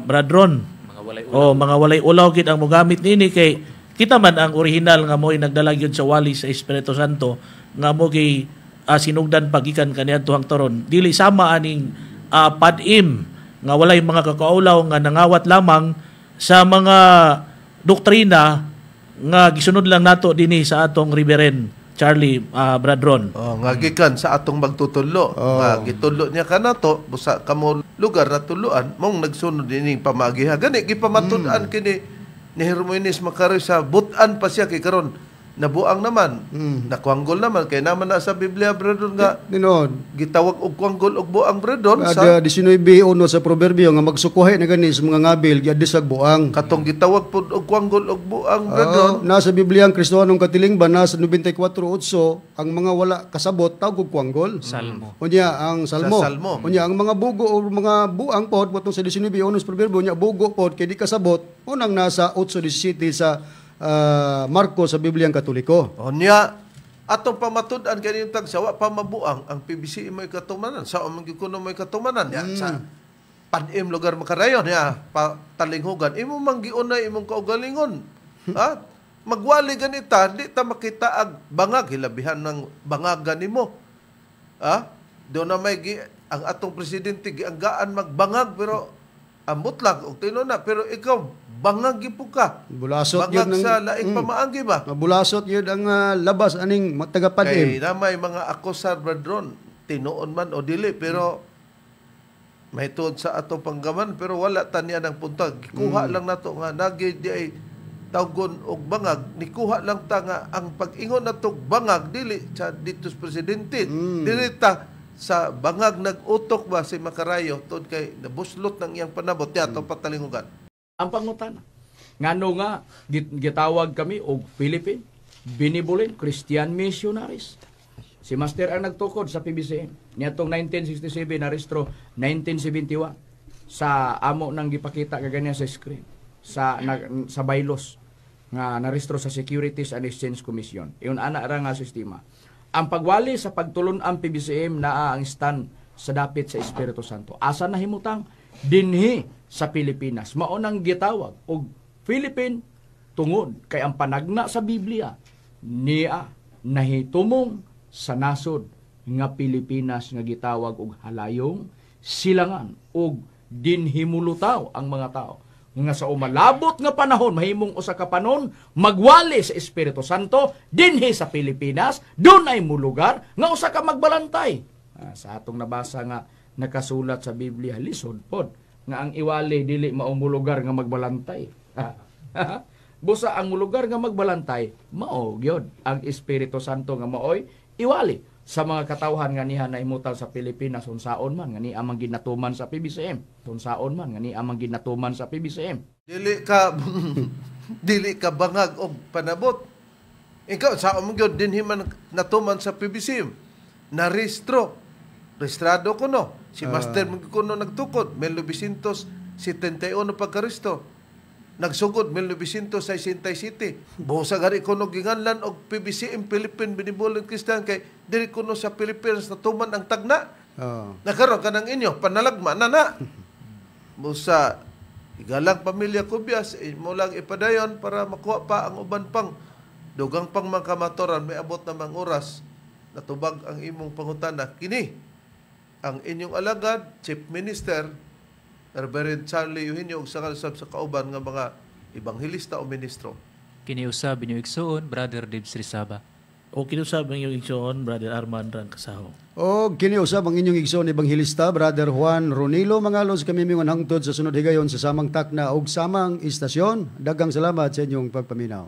Brad Ron. Mga walay ulaw. O mga walay ulaw gid ang mogamit niini kay kita man ang original nga mo'y nagdala gyud sa wali sa Espiritu Santo nga mo gi sinugdan pagikan kaniadto hangturon. Dili sama aning padim nga walay mga kakaulaw nga nangawat lamang sa mga doktrina nga gisunod lang nato dinhi sa atong Reverend Charlie, Bradron. Oh, nga gikan sa atong magtutudlo. Oh. Nga gitudlo niya kanato busa kamo lugar na tuluan mong nagsunod dining pamagiha. Gani gipamatud-an kini ni Hermoines Makari sa butan pa siya kay karon nabuang naman, nakuanggol naman kay naman na sa Biblia, Bradron, nga Tinuod. gitawag og kuanggol og buang, Bradron, Sa sa 19:1 sa Proverbio nga magsukuhay na gani sa mga ngabil giadis ag buang. Katong gitawag pud og kuanggol og buang, Bradron. Oh, nasa Biblia ang Kristohanong katilingban nasa 94:8 ang mga wala kasabot tawag og kuanggol. Salmo. Unya ang Salmo. Sa Salmo. Unya ang mga bugo o mga buang pod watong sa 19:1 sa Proverbio unya bugo pod kay di kasabot unang nasa 8:17 sa Marcos sa Biblia ang Katoliko. Unya atong pamatud-an kaning tagsawa pa mabuang ang PBC may katumanan sa man gyud kuno may katumanan ya sa panim lugar makarayon ya pa talinghugan imo man giunay imong kaugalingon. Ha, magwali ganita di ta makita ag bangag hilabihan ng bangagan nimo. Ha, do na may gi, ang atong presidente gianggaan magbangag pero ambot lang og tinuna pero ikaw bangag gyud po ka. Bulasot bangag yun ang sa laing pamaagi ba? Mabulasot yun ang labas aning tagapadim. Kay na may mga akusar, Bradron, tinuon man o dili, pero may tuod sa atong panggaman, pero wala taniya ng puntag. Gikuha lang nato nga nagi di ay tawgon og bangag, nikuha lang ta nga ang pag-ingon nato bangag dili sa dito sa presidente. Dili ta sa bangag nag-utok ba si Makarayo tuod kay nabuslot ng iyang panabot niya atong patalingugan. Ang pangutana, Ngano nga gitawag kami og Philippine Benevolent Christian Missionaries. Si Master ang nagtukod sa PBCM. Niadtong 1967, narehistro 1971 sa amo nang gipakita kaganiya sa screen sa bylaws nga narehistro sa Securities and Exchange Commission. Iyon ana ra nga sistema. Ang pagwali sa pagtulon-ang PBCM, naa ang stand sa dapit sa Espiritu Santo. Asa nahimutang? Dinhi sa Pilipinas. Mao nang gitawag og Philippine tungod kay ang panagna sa Biblia niya nahitumong sa nasod nga Pilipinas nga gitawag og halayong silangan og dinhimulutaw ang mga tao nga sa umalabot nga panahon mahimong usa ka panon magwali sa Espiritu Santo dinhi sa Pilipinas, dunay mulugar nga usa ka magbalantay. Sa atong nabasa nga nakasulat sa Biblia, lisod pod nga ang iwali dili mao mulugar nga magbalantay. Busa ang mulugar nga magbalantay mao gyud ang Espiritu Santo nga maoy iwali sa mga katawhan nga niha nahimutang sa Pilipinas, unsaon man nga niya mang ginatuman sa PBCM, unsaon man nga niya mang ginatuman sa PBCM. Dili ka bangag og panabot. Ikaw sa mo gyud dinhi man natuman sa PBCM. Narehistro. Rehistrado kuno. Si Master man kuno nagtukod 1971 pagkarehistro. Nagsugod 1967. Busa gari kuno ginganlan og PBCM, Philippine Benevolent Christian, kay diri kuno sa Pilipinas natuman ang tagna. Nakaron kanang inyo panalagma na na. Busa igalang pamilya Kubyas, mo lang ipadayon para makuha pa ang uban pang dugang pang mga kamatuoran. May abot namang oras natubag ang imong pangutana. Kini ang inyong alagad, Chief Minister Reverend Charlie Eugenio, ug sa usab sa kauban nga mga ebanghelista o ministro. Kini usab inyong igsuon, Brother Dibs Rizaba. O kinusab ang inyong igsoon, Brother Arman Rangkasaho. O kini usab ang inyong igsoon, Ebanghelista Brother Juan Ronilo Mangalos. Kami mingon hangtod sa sunod higayon sa samang takna ug samang istasyon. Daghang salamat sa inyong pagpaminaw.